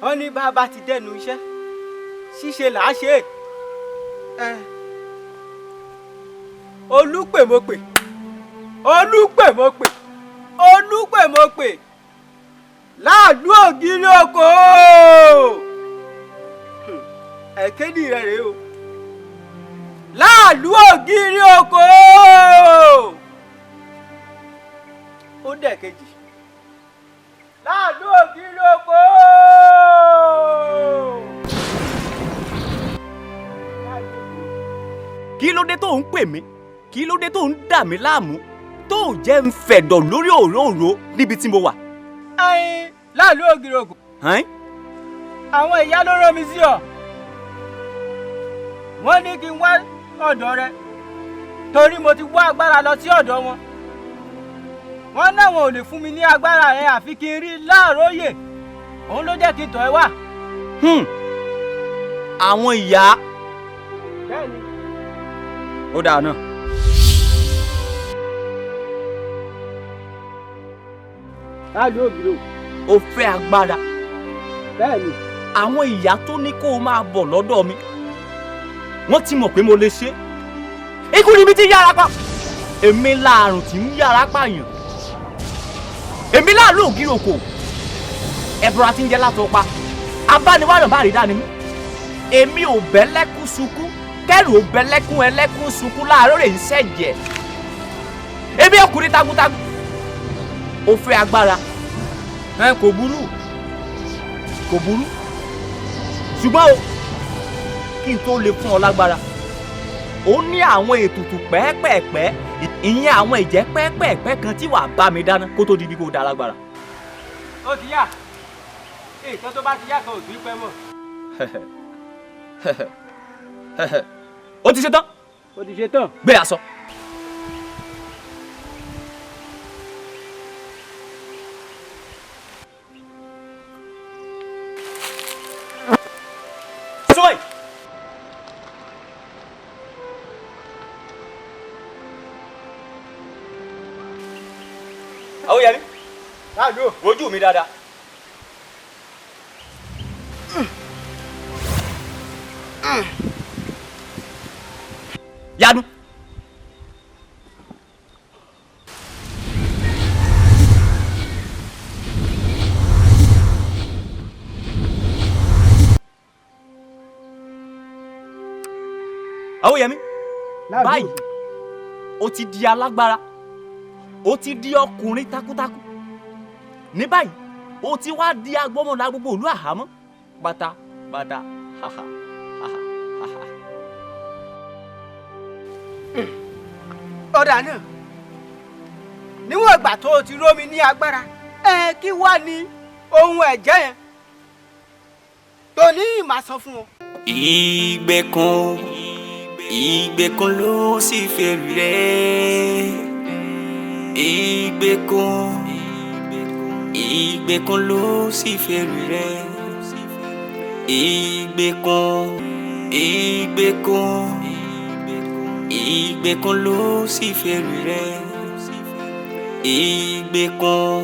Wọ́n ní bá a bá ti dẹnu iṣẹ́ ṣíṣe là á ṣe é. Olùpèmọ̀pè, olùpèmọ̀pè, olùpèmọ̀pè, láàlú ògiri oko, ẹ̀kẹ́dì rẹ̀ rèé o. Láàlú ògiri oko, ó dẹ̀ kejì. Láàlú ògiri oko. Kí ló dé tó ń pè mí? Kí ló dé tó ń dà mí láàmú, tó ò jẹ́ ń fẹ̀dọ̀ lórí òróǹro níbi tí mo wà? Ẹyin láàlú ògiri oko. Hàn? Àwọn ìyá ló rán mi sí ọ. Wọ́n ní kí n wá ọ̀dọ̀ rẹ torí mo ti wá agbára lọ sí ọ̀dọ̀ wọn. Wọ́n náwọn ò lè fún mi ní agbára rẹ àfi kí n rí láàróyè. Òun ló jẹ́ kí n tọ̀ ẹ́ wá. Àwọn ìyá. Bẹ́ẹ̀ni. Ó dáa náà. Láàlú ògiri o. O fẹ́ agbára. Bẹ́ẹ̀ni. Àwọn ìyá tó ní kó o máa bọ̀ lọ́dọ̀ mi, wọ́n ti mọ̀ pé mo lè ṣe. Ikú ni mi ti yára pa. Èmi láàrùn tí ń yára pààyàn. Èmi láàlú ògiri òkò. Ẹ̀bùrà tí ń jẹ́ látọ̀ pa. Abániwárọ̀ bá rí dání mú. Èmi ò bẹ́ lẹ́kún sunkún. Kẹ́rù ò bẹ́ lẹ́kún ẹlẹ́kún sunkún láàárọ̀ rè ń ṣẹ̀jẹ̀. Èmi ọkùnrin takuntakun. O fẹ́ agbára. Ẹ kò burú. Kò burú. Ṣùgbọ́n o, kí n tó lè fún ọ lágbára, ó ní àwọn ètùtù pẹ́ẹ́pẹ́ẹ̀pẹ́, ìyẹn àwọn ìjẹ́ pẹ́ẹ́pẹ́ẹ̀pẹ́ kan tí wàá bá mi dáná kó tó di bí kò dá lágbára. Ó ti yá. Nǹkan tó bá ti yá kan ò sí pẹ́ mọ́. Ó ti ṣe tán. Ó ti ṣe tán. Gbé aṣọ. Sọ́yìn. Àwòyẹmí. Láàlú. Wojú mi dáadáa. Yanu. Àwòyẹmí. Báyìí, o ti di alágbára, o ti di ọkùnrin takuntakun. Ní báyìí, o ti wá di agbọ́mọlá gbogbo ìlú àhámọ́ pátápátá. Ha ha ha ha ha. Ọ̀dà náà, níwọ̀n ìgbà tó o ti ró mi ní agbára, ẹ kí wá ní ohun ẹ̀jẹ̀ yẹn tó ní ìmọ̀ sọ fún ọ. Ìgbèkùn, ìgbèkùn ló sì fèrè rẹ̀. Ìgbèkùn, ìgbèkùn ló sì fèrè rẹ̀. Ìgbèkùn, ìgbèkùn, ìgbèkùn ló sì fèrè rẹ̀. Ìgbèkùn,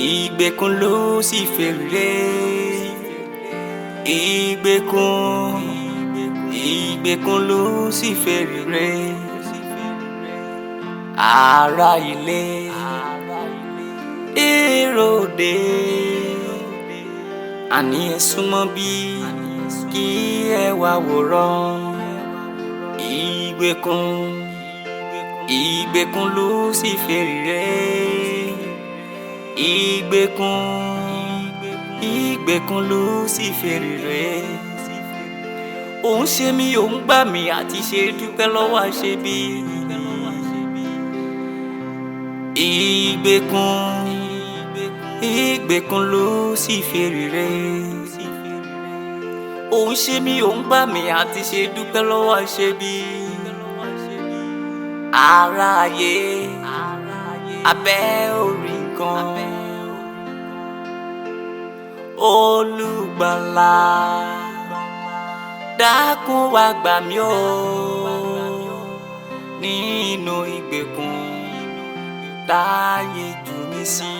ìgbèkùn ló sì fèrè rẹ̀. Ìgbèkùn, ìgbèkùn ló sì fèrè rẹ̀. Ará ilé, èrò dé, àní ẹ súnmọ́ bí kí ẹ wá wòran. Ìgbèkùn, ìgbèkùn ló sì fèrè rẹ̀. Ìgbèkùn, ìgbèkùn ló sì fèrè rẹ̀. Òun ṣe mí, òun gbà mí, àti ṣe dúpẹ́ lọ́wọ́ àṣebí. Ìgbèkùn, ìgbèkùn ló sì fèrè rẹ̀. Òun ṣe mí, òun gbà mí, àti ṣe dúpẹ́ lọ́wọ́ àṣebí. Ara ayé, abẹ́ orí nǹkan. Olùgbàlà, dákun wá gbà mí o nínú ìgbèkùn táyé jù mí sí.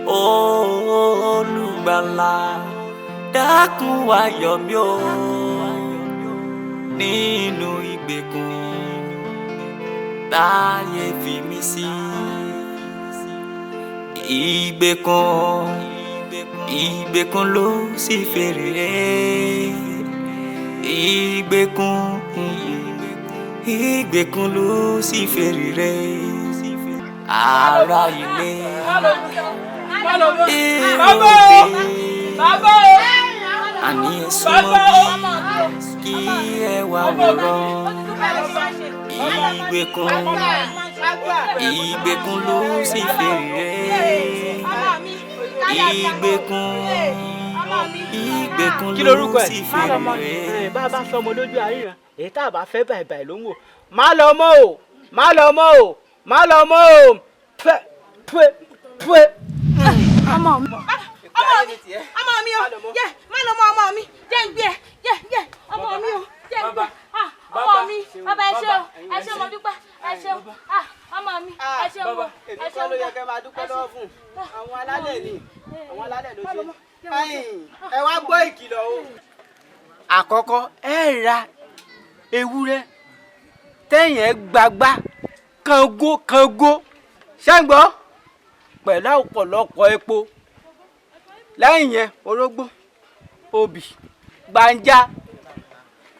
Olùgbàlà. Olùgbàlà, dákun wá yọ mí o nínú ìgbèkùn táyé fi mí sí. Ìgbèkùn, ìgbèkùn ló sì fèrè. Ìgbèkùn, ìgbèkùn ló sì fèrè. Ará ilé, èrò òde, àní ẹ súnmọ́ bí kí ẹ wá wòran. Ìgbèkùn, ìgbèkùn ló sì fèrè. Ìgbèkùn, ìgbèkùn Kí ló lorúkọ ẹ? sì fèrè. Bá a bá fẹ́ ọmọ lójú àríran, èyí tá a bá fẹ́ bàìbàì ló ń wò. Má lọ mọ́ o, má lọ mọ́ o, má lọ mọ́ o, pẹ́ pẹ́ pẹ́. Ọmọ mi, ọmọ mi, ọmọ mi o, yẹ má lọ mọ ọmọ mi, jẹ́ ń gbé ẹ, yẹ yẹ ọmọ mi o, jẹ́ ń gbé ẹ, ah ọmọ mi, bàbá, ẹ ṣé o, ẹ ṣé, mo dúpẹ́, ẹ ṣé o, ah ọmọ mi, ẹ ṣé o. Bàbá, ẹ èmi ṣé kọ́ o. ló yẹ kẹ́ máa dúpẹ́ lọ́wọ́ fún àwọn alálẹ̀ ni, àwọn alálẹ̀ ló ṣe. Ẹ̀yin, ẹ wá gbọ́ ìkìlọ̀ o. Àkọ́kọ́, ẹ ra ewúrẹ́ tẹ̀yìn ẹ gbagbá kàngó kàngó, ṣẹ́ǹgbọ́, pẹ̀lú ọ̀pọ̀lọpọ̀ epo. Lẹ́yìn yẹn, orógbó, obì, gbàǹjà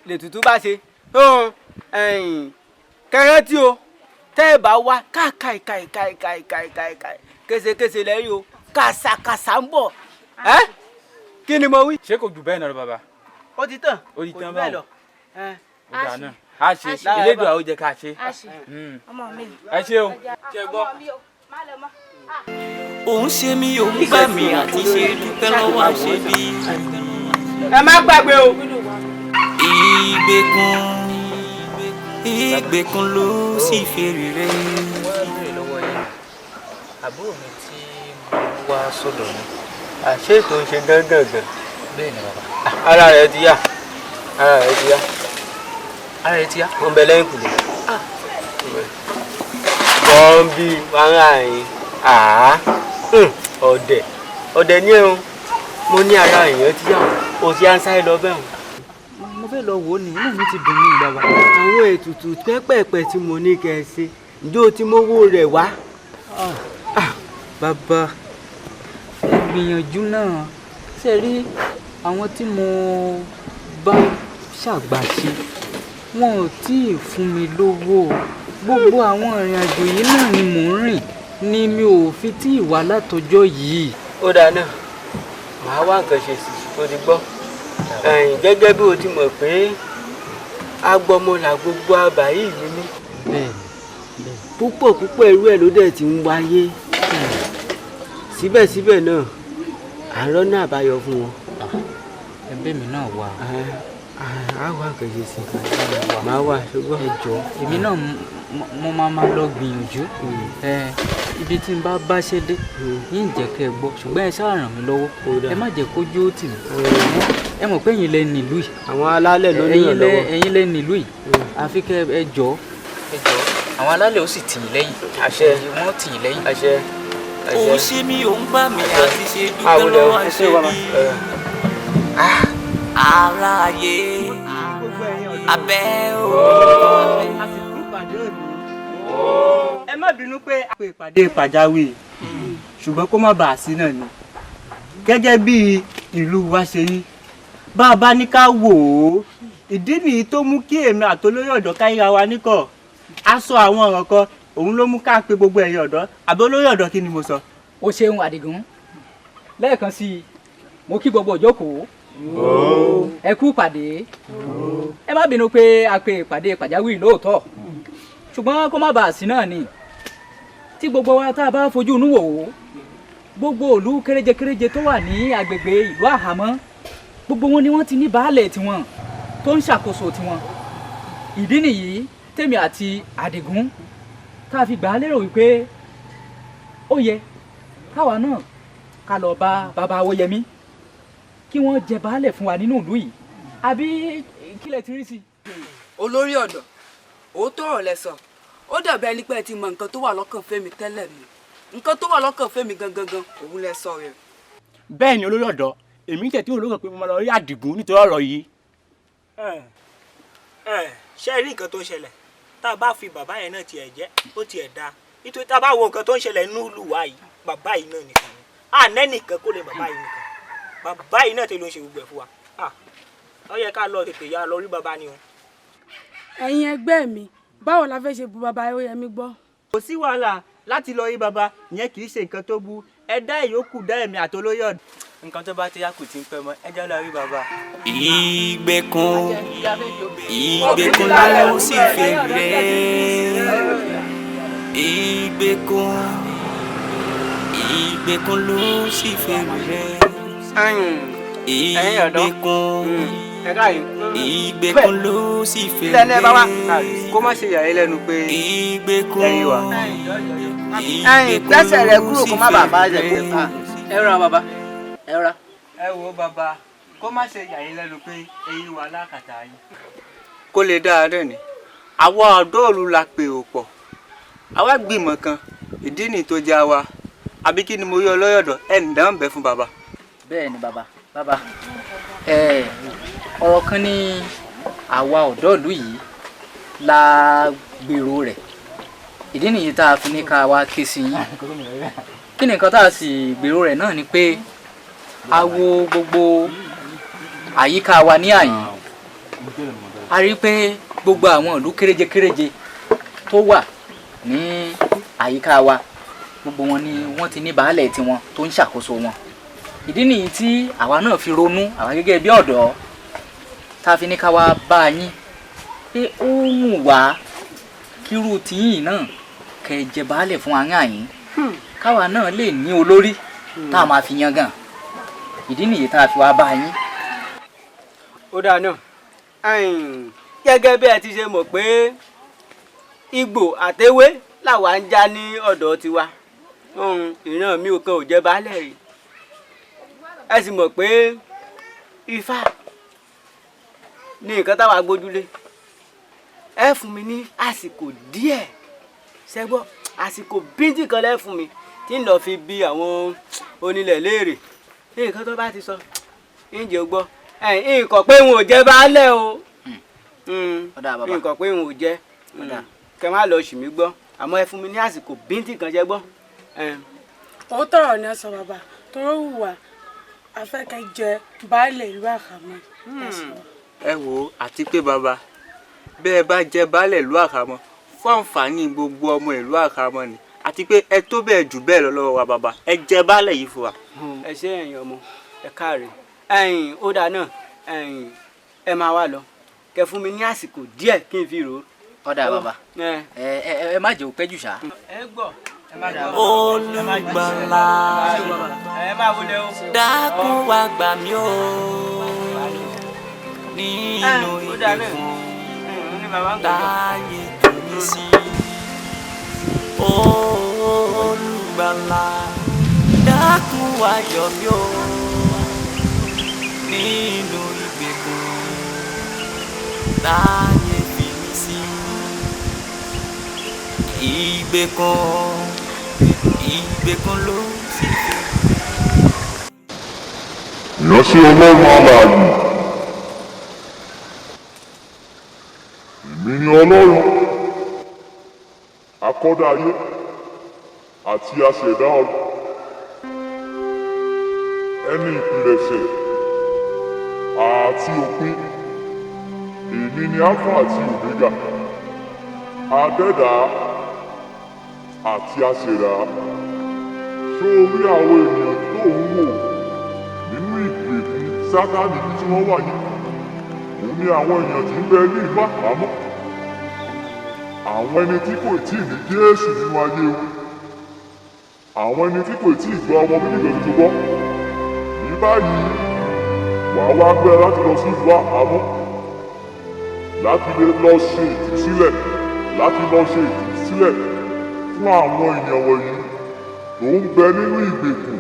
lètùtù bá ṣe kẹrẹ́tì o. Tẹ́ ẹ bá wá káàkáì káì káì káì káì káì káì, késekése lẹ́yìn o, kàṣàkàṣà ń bọ̀ ẹ́. Kí ni mo wí? Ṣé kò jù bẹ́ẹ̀ náà lọ, bàbá? Ó ti tàn. Ó ti Kò tán jù bẹ́ẹ̀ báwọn. lọ. Ẹ́. Ó dáa náà, a ṣe. ṣe. Elédùà ó jẹ́ ká ṣe. A ṣe. Ọmọ mi. Ẹ ṣé o, ṣe gbọ́. Ọmọ mi o, má lọ mọ́. Òun ṣe mí, òun gbà mí àti ṣe dúpẹ́ lọ́wọ́ àṣebí. Ẹ má gbàgbé o. Ìgbèkùn, ìgbèkùn ló sì fèrè rẹ̀. Wọ́n béèrè lọ́wọ́ yín, àbúrò mi tí mo wá sọ́dọ̀ mi. Àṣé ètò ń ṣe gángan gan? Bẹ́ẹ̀ ni, bàbá. Ara rẹ̀ ti yá, ara rẹ̀ ti yá. Ara rẹ̀ ti yá? Wọ́n bẹ lẹ́yìn kùlé. Bọ́ǹbì wàhálà yín àá, ọ̀dẹ̀ ọ̀dẹ̀ ní ẹ̀hún. Mo ní ara èèyàn ti yá, o ti á ń sáré lọ bẹ́ẹ̀ hùn. Mo fẹ́ lọ wò ó ní, inú mi ti dùn ní, bàbá. Àwọn ètùtù pẹ́pẹ̀pẹ́ tí mo ní kẹ́ ẹ ṣe, ǹjẹ́ o ti mówó rẹ̀ wá? Bàbá, ẹ gbìyànjú náà. Ṣe rí àwọn tí mo bá ṣàgbàṣe, wọn ò tí ì fún mi lówó. Gbogbo àwọn ìrìn àjò yìí náà ni mò ń rìn ni mi ò fi tí ì wá látọjọ́ yìí. Ó dáa náà, màá wá nǹkan ṣe sí i tó ti gbọ́. Ẹ̀yìn, gẹ́gẹ́ bí o ti mọ̀ pé agbọmọlà gbogbo àbá yìí ni mí. Bẹ́ẹ̀ bẹ́ẹ̀. Púpọ̀ púpọ̀ irú ẹ̀ ló dẹ̀ ti ń wáyé. Síbẹ̀síbẹ̀ náà, à ń rọ́nà àbáyọ fún wọn. Ẹ̀bẹ̀ mi náà wà. Á wá nǹkan ṣe sí i, màá wà, ṣùgbọ́n. Ẹ jọ̀ọ́, èmi náà mo máa lọ gbìyànjú ẹ. Ibi tí n bá báṣẹ́ dé yín jẹ́ kẹ́ ẹ gbọ́, ṣùgbọ́n ẹ ṣáà ràn mí lọ́wọ́. Ẹ má jẹ́ kójú ó tì mí. Ẹ mọ̀ pé ẹ̀yin lẹ nílùú yìí. Àwọn alálẹ̀ ló ní ìrànlọ́wọ́. Ẹ̀yin lẹ nílùú yìí, àfi kẹ́ ẹ jọ̀ọ́, ẹ jọ̀ọ́. Àwọn alálẹ̀ ó sì tì yín lẹ́yìn. Àṣẹ. Wọ́n tì yín lẹ́yìn. Àṣẹ. Òun ṣe mí, òun gbà mí àti ṣe dúpẹ́ Àwùlẹ̀ lọ́wọ́ ẹ ṣé o, bàbá. àṣebí. Aráyé abẹ́ òkú. Ẹ má bínú pé a pè ìpàdé pàjáwìrì, ṣùgbọ́n kó má bàa sí náà ni. Gẹ́gẹ́ bí ìlú wa ṣe rí, bá a bá ní ká wò ó, ìdí nìyí tó mú kí èmi àtolóyè ọ̀dọ́ káyíra wa níkọ̀ á sọ àwọn ọ̀rọ̀ kan. Òun ló mú ká pe gbogbo ẹ̀yin ọ̀dọ́. Àbí olóyè ọ̀dọ́, kí ni mo sọ? O ṣeun, Àdìgún. Lẹ́ẹ̀kan sí i, mo kí gbogbo ìjókòó, ẹ kú pàdé. Ẹ má bínú pé a pe ìpàdé pàjáwìrì lóòótọ́, ṣùgbọ́n kó má bàa sí náà ni. Tí gbogbo wa tá a bá fojú inú wò ó, gbogbo ìlú kéréje kéréje tó wà ní agbègbè ìlú àhámọ́, gbogbo wọn ni wọ́n ti ní baálẹ̀ tiwọn tó ń ṣàkóso tiwọn. Ìdí nìyí tèmi àti Àdìgún tá a fi gbà á lérò wípé ó yẹ káwa náà ká lọ bá bàbá Awóyẹmí kí wọ́n jẹ baálẹ̀ fún wa nínú ìlú yìí. Àbí kí lẹ ti rí sí i? Olórí ọ̀dọ́, òótọ́ ọ̀rọ̀ lẹ sọ. Ó dàbí ẹni pé ẹ ti mọ nǹkan tó wà lọ́kàn Fẹ́mi tẹ́lẹ̀ ni. Nǹkan tó wà lọ́kàn Fẹ́mi gangan gan òun lẹ sọ rẹ̀. Bẹ́ẹ̀ ni olórí ọ̀dọ́, èmi tẹ̀ tí olórí pé mo máa lọ rí Àdìgún nítorí ọ̀rọ̀ yìí. Ṣé ẹ rí nǹkan tó ń ṣẹlẹ̀? Tá a bá fi bàbá yẹn náà tiẹ̀ jẹ́, ó tiẹ̀ dáa, nítorí tá a bá wo nǹkan tó ń ṣẹlẹ̀ nínú ìlú wa yìí, bàbá yìí náà nìkan ni àná nìkan kó lè bàbá yìí nìkan, bàbá yìí náà ti ló ń ṣe gbogbo ẹ̀ fún wa. Ó yẹ ká lọ tètè yá lọ rí bàbá ni o. Ẹ̀yin ẹgbẹ́ mi, báwo la fẹ́ ṣe bu bàbá Ewéyẹmí gbọ́? Kò sí wàhálà láti lọ rí bàbá ìyẹn, kì í ṣe nǹkan tó bu ẹ dá ìyókù dá ẹ̀mí àtolóyè ọ̀dọ́. Nǹkan tó bá ti yá kò tí ń pẹ́ mọ́, ẹ jẹ́ lọ rí bàbá. Ìgbèkùn, ìgbèkùn ló sì fẹ́ rẹ̀. Ìgbèkùn, ìgbèkùn ló sì fẹ́ rẹ̀. Ìgbèkùn, ìgbèkùn ló sì fẹ́ Lẹ́nu ẹ bá wa rẹ̀. Kó má ṣe yà é lẹ́nu pé Ìgbèkùn, ẹ̀yin wà. ìgbèkùn Gbẹ́sẹ̀ rẹ ló kúrò sì kó má bàa fẹ́ bá ẹsẹ̀ rẹ̀. kó. Ẹ rọra bàbá, ẹ rọra. Ẹ wo bàbá, kó má ṣe yà yín lẹ́nu pé eyín wà lákàtà yín. Kó lè dáa náà ni àwa ọ̀dọ́ òru la pè ò pọ̀, àwa gbìmọ̀ kan, ìdí nìyí tó jẹ́ àwa, àbí kí ni mo rí ọlọ́yọ̀dọ̀ ẹ̀ ń dáhùn bẹ́ fún bàbá. Bẹ́ẹ̀ ni bàbá, bàbá, ẹ ọ̀rọ̀ kan ní àwa ọ̀dọ́ ìlú yìí la gbèrò rẹ̀, ìdí nìyí tá a fi ní ká wá ké sí yín. Kí ni nǹkan tá a sì gbèrò rẹ̀ náà ni pé a wo gbogbo àyíká wa ní àyín, a rí i pé gbogbo àwọn ìlú kéréje kéréje tó wà ní àyíká wa, gbogbo wọn ni wọ́n ti ní baálẹ̀ tiwọn tó ń ṣàkóso wọn. Ìdí nìyí tí àwa náà fi ronú, àwa gẹ́gẹ́ bí ọ̀dọ́, tá a fi ní ká wá bá yín pé ó mú wá kírú tiyín náà kẹ́ ẹ jẹ baálẹ̀ fún wa yín, káwa náà lè ní olórí tá a máa fi yangàn. Ìdí nìyí tá a fi wá bá yín. Ó dáa náà, gẹ́gẹ́ bí ẹ ti ṣe mọ̀ pé igbó àtewé làwa ń já ní ọ̀dọ̀ tiwa, ìran mi ò kan ò jẹ́ baálẹ̀ rí. Ẹ sì mọ̀ pé ifá ní nǹkan táwa gbójúlé. Ẹ fún mi ní àsìkò díẹ̀ ṣẹ́gbọ́, àsìkò bíntì kan lẹ́ fún mi tí ń lọ fi bi àwọn onílẹ̀ léèrè. Nǹkan tó bá ti sọ ǹjẹ́ o gbọ́, nǹkan pé n ò jẹ́ baálẹ̀ o, nǹkan pé n ò jẹ́, kẹ má lọ ṣì mí gbọ́, àmọ́ ẹ fún mi ní àsìkò bíntì kan ṣẹ́gbọ́. Òótọ́ ọ̀rọ̀ ni ẹ sọ bàbá, toró hùwà afẹ́kẹ́ jẹ baálẹ̀ ìlú Àkàmọ́. Ẹ wo, àti pé bàbá, bẹ́ ẹ bá jẹ baálẹ̀ ìlú Àkàmọ́, fún àǹfààní gbogbo ọmọ ìlú Àkàmọ́ ni, àti pé ẹ tó bẹ́ẹ̀ jù bẹ́ẹ̀ lọ lọ́wọ́ wa bàbá, ẹ jẹ baálẹ̀ yìí fún wa. Ẹ ṣé ẹ̀yin ọmọ, ẹ káàárẹ̀. Ẹ̀yin ó dáa náà, ẹ̀yin ẹ máa wá lọ, kẹ fún mi ní àsìkò díẹ̀ kí n fi rò ó. Ó dáa bàbá, ẹ ẹ má jẹ́ ó pẹ́ jù ṣá. Ẹ gbọ́. Olùgbàlà, dákun wá gbà mí o nínú ìgbèkùn láàyè tó ní sí. Olùgbàlà, dákun wá yọ mí o nínú ìgbèkùn láàyè fi mí sí. Ìgbèkùn, ìgbèkùn ló sì fi. Ìránṣẹ́ Ọlọ́run alààyè, èmi ni Ọlọ́run akọ́dá ayé àti aṣẹ̀dá ọ̀run, ẹni ìpilẹ̀ṣẹ̀ àti òpin. Èmi ni Alpha àti Omega, adẹ́dàá àti aṣẹ̀dá. Ṣó o rí àwọn ènìyàn tó ń wò nínú ìgbèkùn Sátánì bí tí wọ́n wà yìí? Òun ni àwọn èèyàn tí ń bẹ ní ìlú àhámọ́, àwọn ẹni tí kò tíì ní Jésù nínú ayé wọn, àwọn ẹni tí kò tíì gba ọmọ bíbí ìgbà tuntun gbọ́. Ní báyìí, wàá wá gbẹ láti lọ sí ìlú àhámọ́ láti lè lọ ṣe ìtúsílẹ̀, láti lọ ṣe ìtúsílẹ̀ fún àwọn ènìyàn wọ̀nyí tó ń bẹ nínú ìgbèkùn,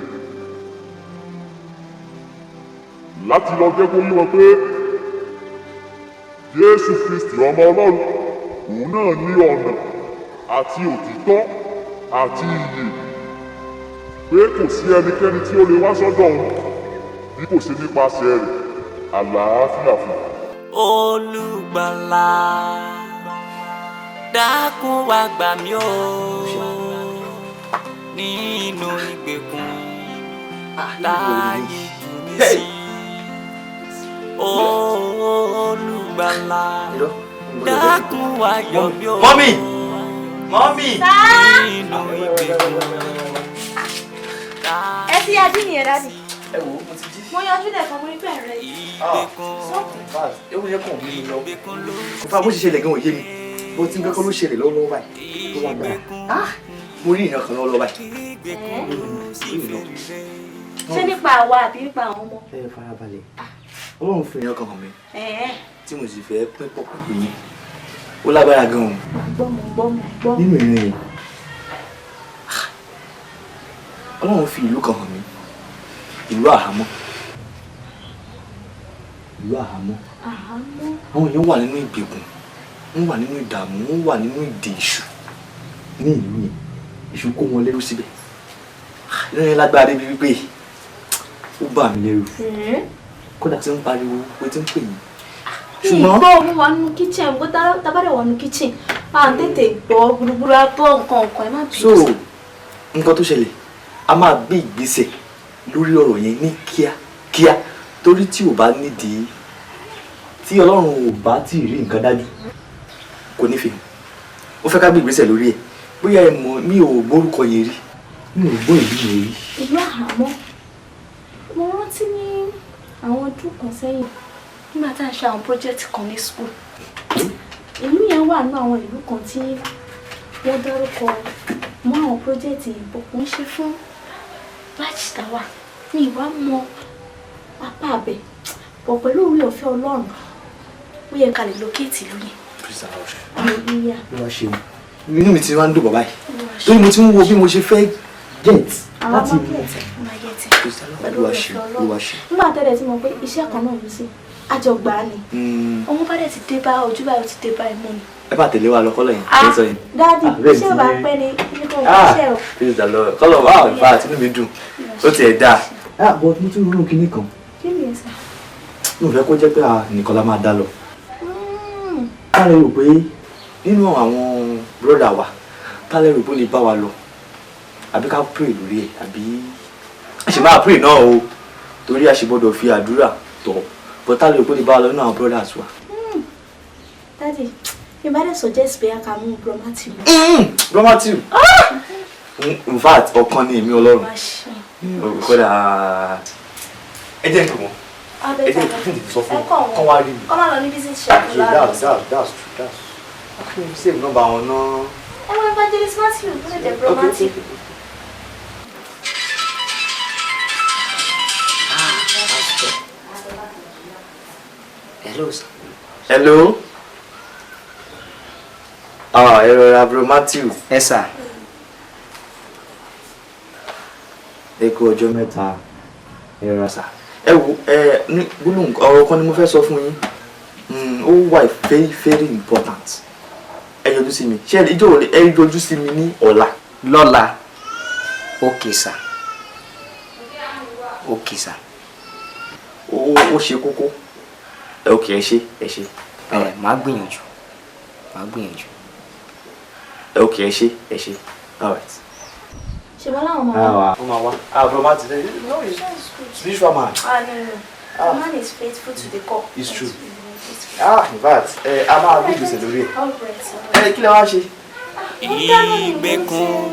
láti lọ jẹ́ kó yé wọn pé Jésù Kristi ọmọ Ọlọ́run, òun náà ní ọ̀nà àti òtítọ́ àti ìyè. Pé kò sí ẹnikẹ́ni tí ó lè wá sọ́dọ̀ òun bí kò ṣe nípasẹ̀ rẹ̀. Àlàáfíà fún un. Olùgbàlà dákun wá gbà mí o nínú ìgbèkùn láàyè jù mí sí. Olùgbàlà dákun wá yọ mí o. Mọ́mì! Mọ́mì! Nínú ìgbèkùn. Ẹ ti yájú nìyẹn, daddy. Ẹ wo, mo ti jí. Mo yanjú lẹ́ẹ̀kan, mo rí bẹ́ẹ̀ rẹ. Ewu yẹn kàn mí lọ. Nfa bó ṣe ṣẹlẹ̀ gan ò yé mi. Bó ti ń kẹ́kọ̀ọ́ ló ṣẹlẹ̀ lọ́wọ́lọ́wọ́ báyìí. Tó wá gbára. Mo rí ìran kan lọ́wọ́lọ́wọ́ báyìí. Ṣé nípa àwa àbí nípa àwọn ọmọ? Ẹ farabalẹ̀. Ọlọ́run fi ìran kan hàn mí tí mo sì fẹ́ pín pọ̀ pẹ̀lú yín. Ó lágbára gan-an. Gbọ́, mo gbọ́, mo gbọ́. Nínú ìran yẹn, Ọlọ́run fi ìlú kan hàn mí. Ìlú àhámọ́. Ìlú àhámọ́. Àhámọ́. Àwọn èèyàn wà nínú ìgbèkùn, wọ́n wà nínú ìdààmú, wọ́n wà nínú ìdè èṣù ní ìlú yẹn. Èṣù kó wọn lẹ́rú síbẹ̀. Ìran yẹn lágbára débi wípé ó bà mí lẹ́rù. Kódà tí ń pariwo pé tí ń pè yín. Ṣùgbọ́n gbọ́ mo wà nínú kitchen, bó tábàdẹ̀ wà nínú kitchen, à ń tètè gbọ́ gbúgbúrú abọ́ nǹkan nǹkan, ẹ má bínú. So nǹkan tó ṣẹlẹ̀, a máa gbé ìgbésẹ̀ lórí ọ̀rọ̀ yẹn ní kíákíá, torí tí ò bá nídìí, tí Ọlọ́run ò bá tí ì rí nǹkan dájú, kò ní fi hàn. Ó fẹ́ ká gbé ìgbésẹ̀ lórí ẹ̀. Bóyá ẹ mọ̀, mi ò gbórúkọ yẹn rí, mi ò gbọ́ ìlú yẹn rí. Ìlú àhámọ́, mo rántí ní àwọn ọdún kan sẹ́yìn nígbà tá à ń ṣe àwọn project kan ní school, ìlú yẹn wà ní àwọn ìlú kan tí wọ́n dárúkọ mọ́ àwọn project ìbò kò ń ṣe fún batch tàwa ní ìwà mọ apá abẹ bọ̀ pẹ̀lú orí ọ̀fẹ́ Ọlọ́run, ó yẹ ká lè locate ìlú yẹn. Praise the Lord. Hallelujah. Ló wá ṣeun, inú mi ti wá ń dùn bàbá yìí torí mo ti ń wo bí mo ṣe fẹ́ get Àwọn láti ọmọ gẹ̀ẹ́tì ọmọ gẹ̀ẹ́tì Praise the Lord. pẹ̀lú Ló wá orí ṣeun, ọ̀fẹ́ ló wá Ọlọ́run. ṣeun. Nígbà tẹ́lẹ̀ tí mo pé iṣẹ́ kan náà ló sì àjọgbá ni, ọmọ bá dẹ̀ ti dé bá ojú báyìí, ó ti dé bá imú ni. Ẹ bá tẹ̀lé wa lọ kọ́lọ̀ yẹn. Ah, Ẹ sọ yẹn. Daddy, Ah, bẹ́ẹ̀ ṣé o ti bá rí. pẹ́ ni ní kò Ah, ṣe o. praise the Lord. Kọ́lọ̀ wà, in fact inú mi dùn, ó tiẹ̀ dáa. Ah, but mo tún ronú kinní kan. Kí ni ẹ sà? Mi ò fẹ́ kó jẹ́ pé a nìkan la máa dá lọ. Tá lè rò pé nínú àwọn brother wa, tá lè rò pé ó lè bá wa lọ, àbí ká pray lórí ẹ̀, àbí a ṣì máa pray náà o, torí a ṣì gbọ́dọ̀ fi àdúrà tọ̀, but tá lè rò pé ó lè bá wa lọ nínú àwọn brothers wa? Daddy, mi bá dẹ̀ suggest pé a kà mú Bro Matthew. Bro Matthew, in fact ọ̀kan ni èmi Ọlọ́run. Wá ṣe. Kódà ẹ jẹ́ n pè wọ́n, ẹ jẹ́ n tètè sọ fún wọn kán wá rí mi. Kọ́ máa lọ ní business shop So láàárọ̀. that's true, that's true. Save number wọn náà. Ẹ wọ Evangelist Matthew, ó lè jẹ́ Bro Okay. Matthew. Hello, sir. Hello. Ah, ẹ rọra, Bro Matthew. Yes, sir. Ẹ kú ọjọ́ mẹ́ta. Ẹ rọra sà. Ẹ wo, ẹ ní gbólóhùn ọ̀rọ̀ kan ni mo fẹ́ sọ fún yín. Ó wà very very important. Ẹ yọjú sí mi. Ṣé ẹ ìjọ ẹ yọjú sí mi ní ọ̀la? Lọ́la. Okay, sir. Okay, sir. Ó ṣe kókó. Ok, ẹ ṣé, ẹ ṣé. Ẹ máa gbìyànjú. Máa gbìyànjú. Ok, ẹ ṣé, ẹ ṣé. All right. Ṣe bá láwọn máa wá. Ó máa wá. Ah, Bro Matthew, no, he's spiritual man. Ah, no, no. The man is faithful to the core. It's true. Ah, in fact, ẹ a máa gbé ìgbésẹ̀ lórí ẹ̀. All right. Ẹ kí lẹ wá ṣe? Ìgbèkùn.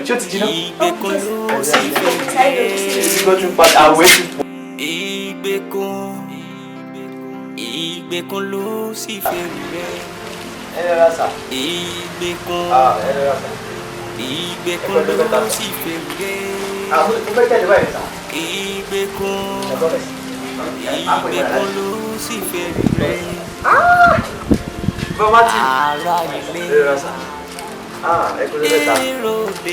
Ṣé ó ti jiná? Ìgbèkùn ló sì fèrè. Gbọ́dọ̀ padà àwẹ̀ ti pọ̀. Ìgbèkùn. Ìgbèkùn ló sì fèrè rẹ̀. Ẹ rọra sà. Ìgbèkùn. Ah, ẹ rọra sà. Ìgbèkùn ló sì fèrè rẹ̀. Ah, mo fẹ́ jáde báyìí sà. Ìgbèkùn. Ìgbèkùn ló sì fèrè rẹ̀. Bro Matthew. Ara ilé. Ẹ rọra sà. Ah, ẹ kú ọjọ́ mẹ́ta. Èrò dé.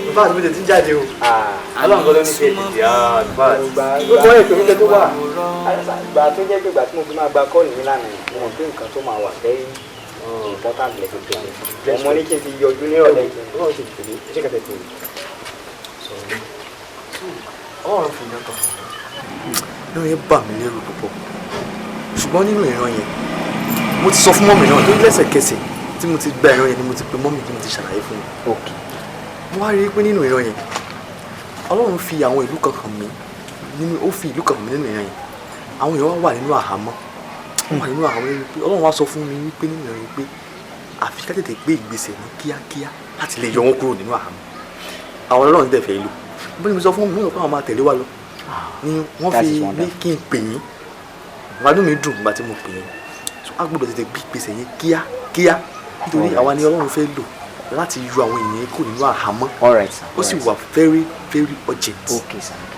In fact, mo tètè ń jáde o. Ọlọ́run kan ló ní kí ẹ tètè. Ah, in fact. Ó kọ́ ètò oúnjẹ tó wà. Ìgbà tó jẹ́ pé ìgbà tí mo fi máa gba kọ́ọ̀lù mi lánàá yìí, mo mọ̀ pé nǹkan tó máa wà very important lè fi pè mí. Mo ní kí n ti yọjú ní ọ̀lẹ́ kí n tó sì pè mí, ṣé kẹsẹ̀ pè mí. So Ọlọ́run fi ìran kan hàn mí. Ìran yẹn bà mí lẹ́rù púpọ̀. Ṣùgbọ́n nínú ìran yẹn, mo ti sọ fún mummy náà torí lẹ́sẹ̀kẹsẹ̀ tí mo ti gba ìran yẹn ni mo ti pe mummy tí mo ti ṣàlàyé fún wọn. Mo wá rí i pé nínú ìran yẹn, Ọlọ́run fi àwọn ìlú kan hàn mí nínú, ó fi ìlú kan hàn mí nínú ìran yẹn. Àwọn èèyàn wá wà nínú àhámọ́. Wọ́n wà nínú àhámọ́ wípé Ọlọ́run wá sọ fún mi wípé nínú ìran yẹn pé àfi ká tètè gbé ìgbésẹ̀ ní kíákíá láti lè yọ wọ́n kúrò nínú àhámọ́. Àwọn Ọlọ́run dẹ̀ fẹ́ lò. Bí mo sọ fún mi, wọ́n sọ pé àwọn máa tẹ̀lé wa lọ. Ni wọ́n fi ní kí n pè yín. Inú mi dùn nígbà tí mo pè yín. So a gbọ́dọ̀ tètè gbé ìgbésẹ̀ yẹn kíákíá nítorí àwa ni Ọlọ́run fẹ́ lò láti yọ àwọn ènìyàn kúrò nínú àhámọ́. Ó sì wà very very urgent.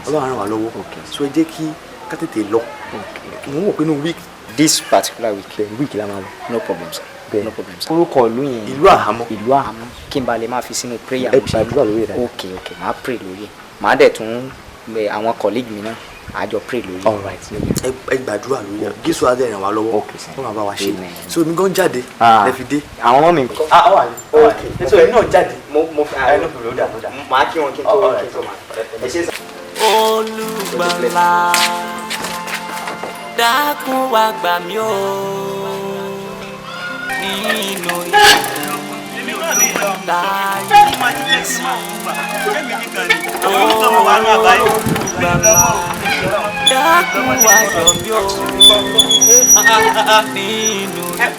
Ọlọ́run á ràn wá lọ́wọ́. So ẹ jẹ́ kí ká tètè lọ. Mo ń wò pé inú week. This particular week. Bẹ́ẹ̀, week la máa lọ. No problem, sir. Bẹ́ẹ̀. No problem, sir. Orúkọ ìlú yẹn. Ìlú àhámọ́. Ìlú àhámọ́. Kí n ba lè máa fi sínú prayer. Ẹ gbàdúrà lórí ẹ̀ dáadáa. Ok, màá pray lórí ẹ̀. Màá dẹ̀ tún àwọn colleague mi náà, àá jọ pray lórí ẹ̀. All right. Ẹ gbàdúrà lórí ẹ̀. Jésù á dẹ̀ ràn wá lọ́wọ́. Wọ́n máa bá wa ṣe. So èmi gan jáde. Ẹ fi dé. Àwọn ọmọ mi. Ah, wà ní. Ok. So èmi náà jáde. Mo fi ẹ no problem, ó dà, ó dà. Màá kí wọn kí n tó máa. Ẹ ṣé sir. Olùgbàlà, dákun wá gbà mí o nínú ìdáyé sí. Olùgbàlà, dákun wá yọ mí o nínú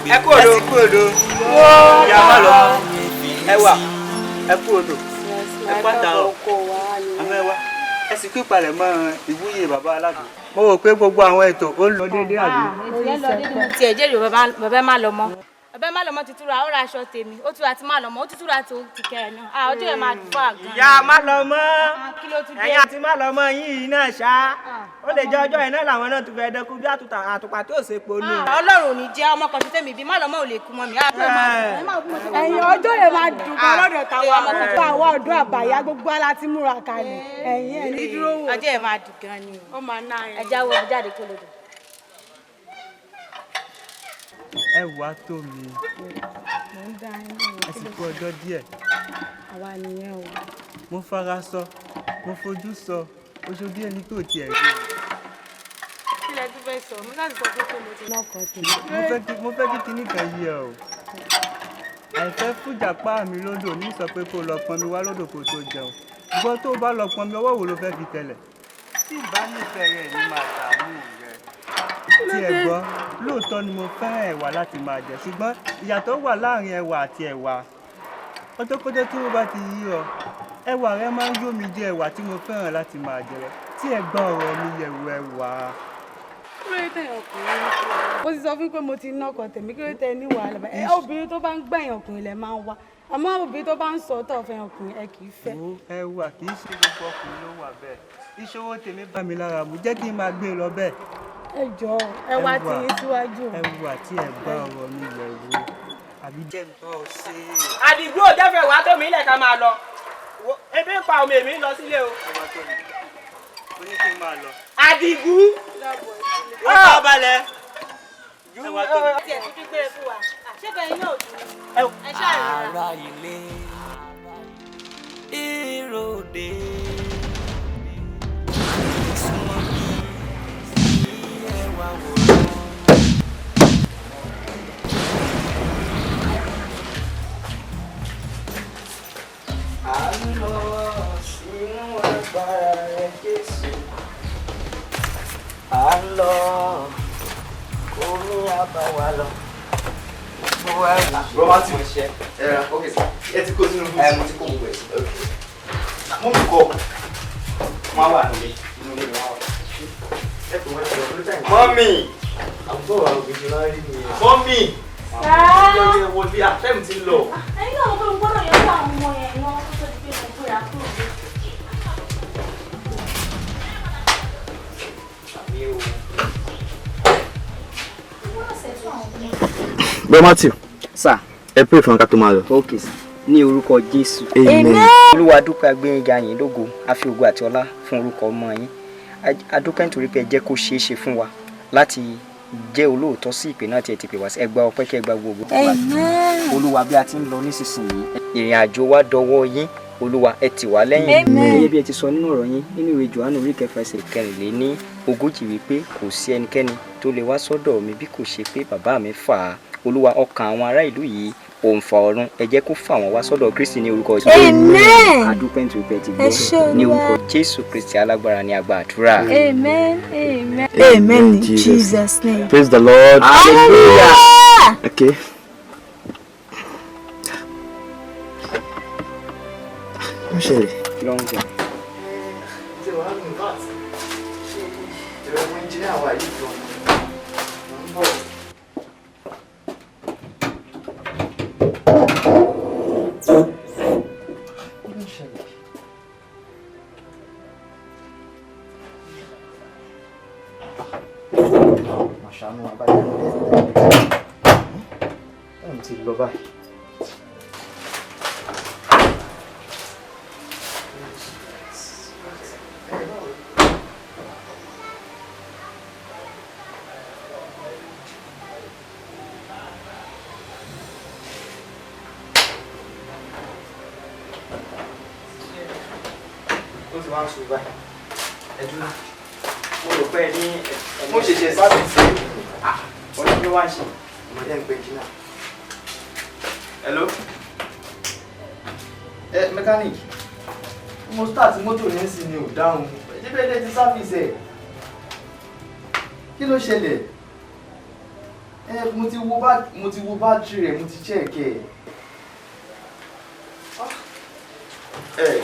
Ẹ kú odò. Ẹ kú odò. Ìyá má lọ. Ẹ wà. Ẹ kú odò. Ẹ pàtà ọ. Àmọ́ ẹ wá. Ẹ sì kú ìpalẹ̀mọ́ ìwúyè bàbá aláàbò. Mo rò pé gbogbo àwọn ètò ó ń lọ déédéé àbí. Tiẹ̀ jẹ́rìí bàbá má lọ mọ́. Bàbá má lọ mọ́ ti túra, ó ra aṣọ tèmi, ó túra ti má lọ mọ́, ó tún túra tó ti kẹrẹ̀ náà. Ah, ọjọ́ yẹn máa dùn fún àgàn. Ìyá má lọ mọ́. Kí ló tún dé? Ẹ̀yin àti má lọ mọ́ yín yìí náà ṣá. Ó lè jẹ́ ọjọ́ yẹn náà làwọn náà tún fẹ́ dẹ́kun bí àtùpà tí ò ṣe po ní. Ọlọ́run ò ní jẹ́ ọmọ kan ṣe tèmi bí má lọ mọ́ ò lè kú mọ́ mi. Ẹ̀yin ọjọ́ yẹn máa dùn gan lọ́dọ̀ táwa gbogbo àwọn ọ̀dọ́ àbàyá gbogbo ala ti múra kalẹ̀. Ẹ̀yin ẹ̀ ní dúró wò. Ọjọ́ yẹn máa dùn gan ni o. Ó máa ná ẹ̀. Ẹ jáwọ́ jáde kó lodò. Ẹ wàá tó mi. Ẹ sì kú ọjọ́ díẹ̀. Àwa nìyẹn o. Mo fara sọ, mo fojú sọ, oṣù bí ẹni tó tiẹ̀ rí. Kí lẹ tún fẹ́ sọ? Mo sáà ti sọ pé kó mo ti lọ́kọ̀ọ́ tèmi. Mo fẹ́ kí kinní kan yé ọ o. Àìfẹ́ fújàpá mi lódò ní sọ pé kó lọ pọnmi wá lódò kó tó jẹun. Gbọ́ tó bá lọ pọnmi, ọwọ́ wo ló fẹ́ fi tẹ̀lẹ̀? Tí ìbá nífẹ̀ẹ́ rẹ̀ ní máa dààmú rẹ̀. Tí ẹ gbọ́, lóòótọ́ ni mo fẹ́ràn ẹ̀wà láti máa jẹ, ṣùgbọ́n ìyàtọ̀ wà láàrin ẹ̀wà àti ẹ̀wà. Ọjọ́kọ́jọ́ tí ó bá ti yí ọ, ẹ̀wà rẹ máa ń yó mi jẹ ẹ̀wà tí mo fẹ́ràn láti máa jẹ lọ. Tí ẹ gbọ́ ọ̀rọ̀ mi yẹ̀wò ẹ̀wà. Kí ló dé tẹ̀yìn ọkùnrin? Mo ti sọ fún pé mo ti ná ọkọ tèmi, kí ló dé tẹ̀ ní wàhálà báyìí? Obìnrin tó bá ń gbẹ̀yìn ọkùnrin lẹ máa ń wá. Àmọ́ obìnrin tó bá ń sọ tó fẹ́ ọkùnrin ẹ kì í fẹ́. Ẹ̀wà kì í ṣe gbogbo ọkùnrin ló wà bẹ́ẹ̀. Ìṣòro tèmi bá mi lára mu, jẹ́ kí n máa gbé e lọ bẹ́ẹ̀. Ẹ jọ̀ọ́, ẹ wá tí yín síwájú. Ẹ̀wà tí ẹ gbọ́ ọ̀rọ̀ mi yẹ̀wò. Àbí jẹ́ ń bọ́ ọ ṣe. Àdìgbò jẹ́fẹ̀ wá tó mi ilẹ̀ ká máa lọ. Ebi ń pa omi èmi ń lọ sílé o. Ẹ̀wà tó mi, ó ní kí n máa lọ. Àdìgún. Ó bá balẹ̀. Ẹ̀wà tó mi. Tiẹ̀ tún dígbére fún wa. Ṣé bẹ́ẹ̀ yóò dùn? Ẹ ṣáà rọra. Ará ilé èròde súnmọ́ bí ẹ wá wò. À ń lọ sínú agbára rẹ Jésù. À ń lọ omi àbáwá lọ. Robert mo ṣe. Ẹ ra ok sir. Ẹ ti kó sínú búùtù. Ẹ mo ti kó gbogbo ẹ̀ sí. Mo mi kọ. Wọ́n wà nílé. Inú ilé ni wọ́n wà. Ẹ kò wọ́n ṣe ọdún táyì. Mọ́mì. Àbúrò àwọn òbí ṣe máa ń rí nìyẹn. Mọ́mì. Sáà. Ẹ wọlé àtẹ́mù ti lọ. Ẹ̀yin náà mo fẹ́ mo gbọ́dọ̀ yọjú àwọn ọmọ yẹn náà kó tó di pé mo gbéra kúrò ní. Mo gbọ́dọ̀ ṣètò àwọn ọmọ yẹn. Bro Matthew. Sir. Ẹ pray fún ká tó máa lọ. Ok sir. Ní orúkọ Jésù. Amen. Olúwa dúpẹ́ agbẹ́yìnga yín lógo, a fi ògo àti ọlá fún orúkọ ọmọ yín. A dúpẹ́ nítorí pé ẹ jẹ́ kó ṣeé ṣe fún wa láti jẹ́ olóòótọ́ sí ìpè náà tí ẹ ti pè wá sí. Ẹ gba ọpẹ́ kí ẹ gba gbogbo. Amen. Olúwa bí a ti ń lọ nísinsìnyí, ìrìn àjò wa dọwọ́ yín. Olúwa ẹ tì wá lẹ́yìn. Amen. Gẹ́gẹ́ bí ẹ ti sọ nínú ọ̀rọ̀ yín nínú ìwé Jòhánù orí kẹfà ẹsẹ̀ 44 wípé kò sí ẹnikẹ́ni tó lè wá sọ́dọ̀ mi bí kò ṣe pé bàbá mi fà á. Olúwa, ọkàn àwọn ará ìlú yìí òǹfà ọ̀run, ẹ jẹ́ kó fà wọ́n wá sọ́dọ̀ Kristi ní orúkọ Jésù. Amen. A dúpẹ́ nítorí pé ẹ ti Ẹ ṣé gbọ́. Ní Olúwa. orúkọ Jésù Kristi alágbára ni a gba àdúrà. Amen. Amen. Amen in Jesus' name. Praise the Lord. Hallelujah. Okay. Ó ṣẹlẹ̀. Kí ló ń jẹ? Ti lọ báyìí. Ó ti wá ń sùn báyìí. Ẹ dúró. Mo rò pé ẹ ní. Mo ṣẹ̀ṣẹ̀ sábìsì. Ọdún ló wá ń ṣe. Ọmọdé ń pe jìnnà. Hello? Ẹ mechanic, mo start mọ́tò yẹn sì ni ò dáhùn. Ṣé bẹ́ẹ̀ lẹ ti sáfìsì ẹ̀? Kí ló ṣẹlẹ̀? Ẹ mo ti wo bátìrì rẹ̀, mo ti check ẹ̀. Ẹ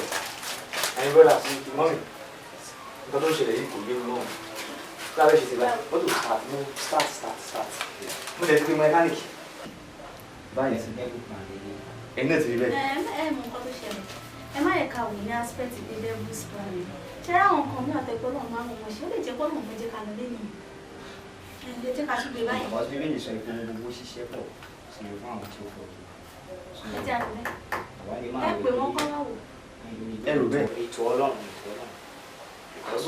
ẹ̀yin brother sí mọ́mì, nǹkan tó ń ṣẹlẹ̀ yìí kò yé mi mọ́. Kí la fẹ́ ṣe sí báyìí? Mọ́tò start, mo start start start. Mo lè ti pe mechanic. Báyìí sí. Ẹ̀yin náà ti rí bẹ́ẹ̀. Ẹ mọ nǹkan tó ṣẹlẹ̀, ẹ má yẹ ká wò ní aspect pé devil's plan ni. Ṣe rí àwọn nǹkan mìíràn tẹ gbọ́dọ̀ máa ń wọ̀ ṣe, ó lè jẹ́ gbọ́dọ̀ fẹ́ jẹ́ ká lọ lẹ́yìn ẹ lè jẹ́ ká tún gbé báyìí. Because Bíbélì sọ pé ohun gbogbo ṣiṣẹ́ pọ̀ sí i fún àwọn tí ó fọ́. Ẹ jẹ́ àlọ́ bẹ́ẹ̀. Àwa lè máa Ẹ pè wọ́n kọ́ wá wò. Ẹ rò bẹ́ẹ̀. Ètò Ọlọ́run, ètò Ọlọ́run.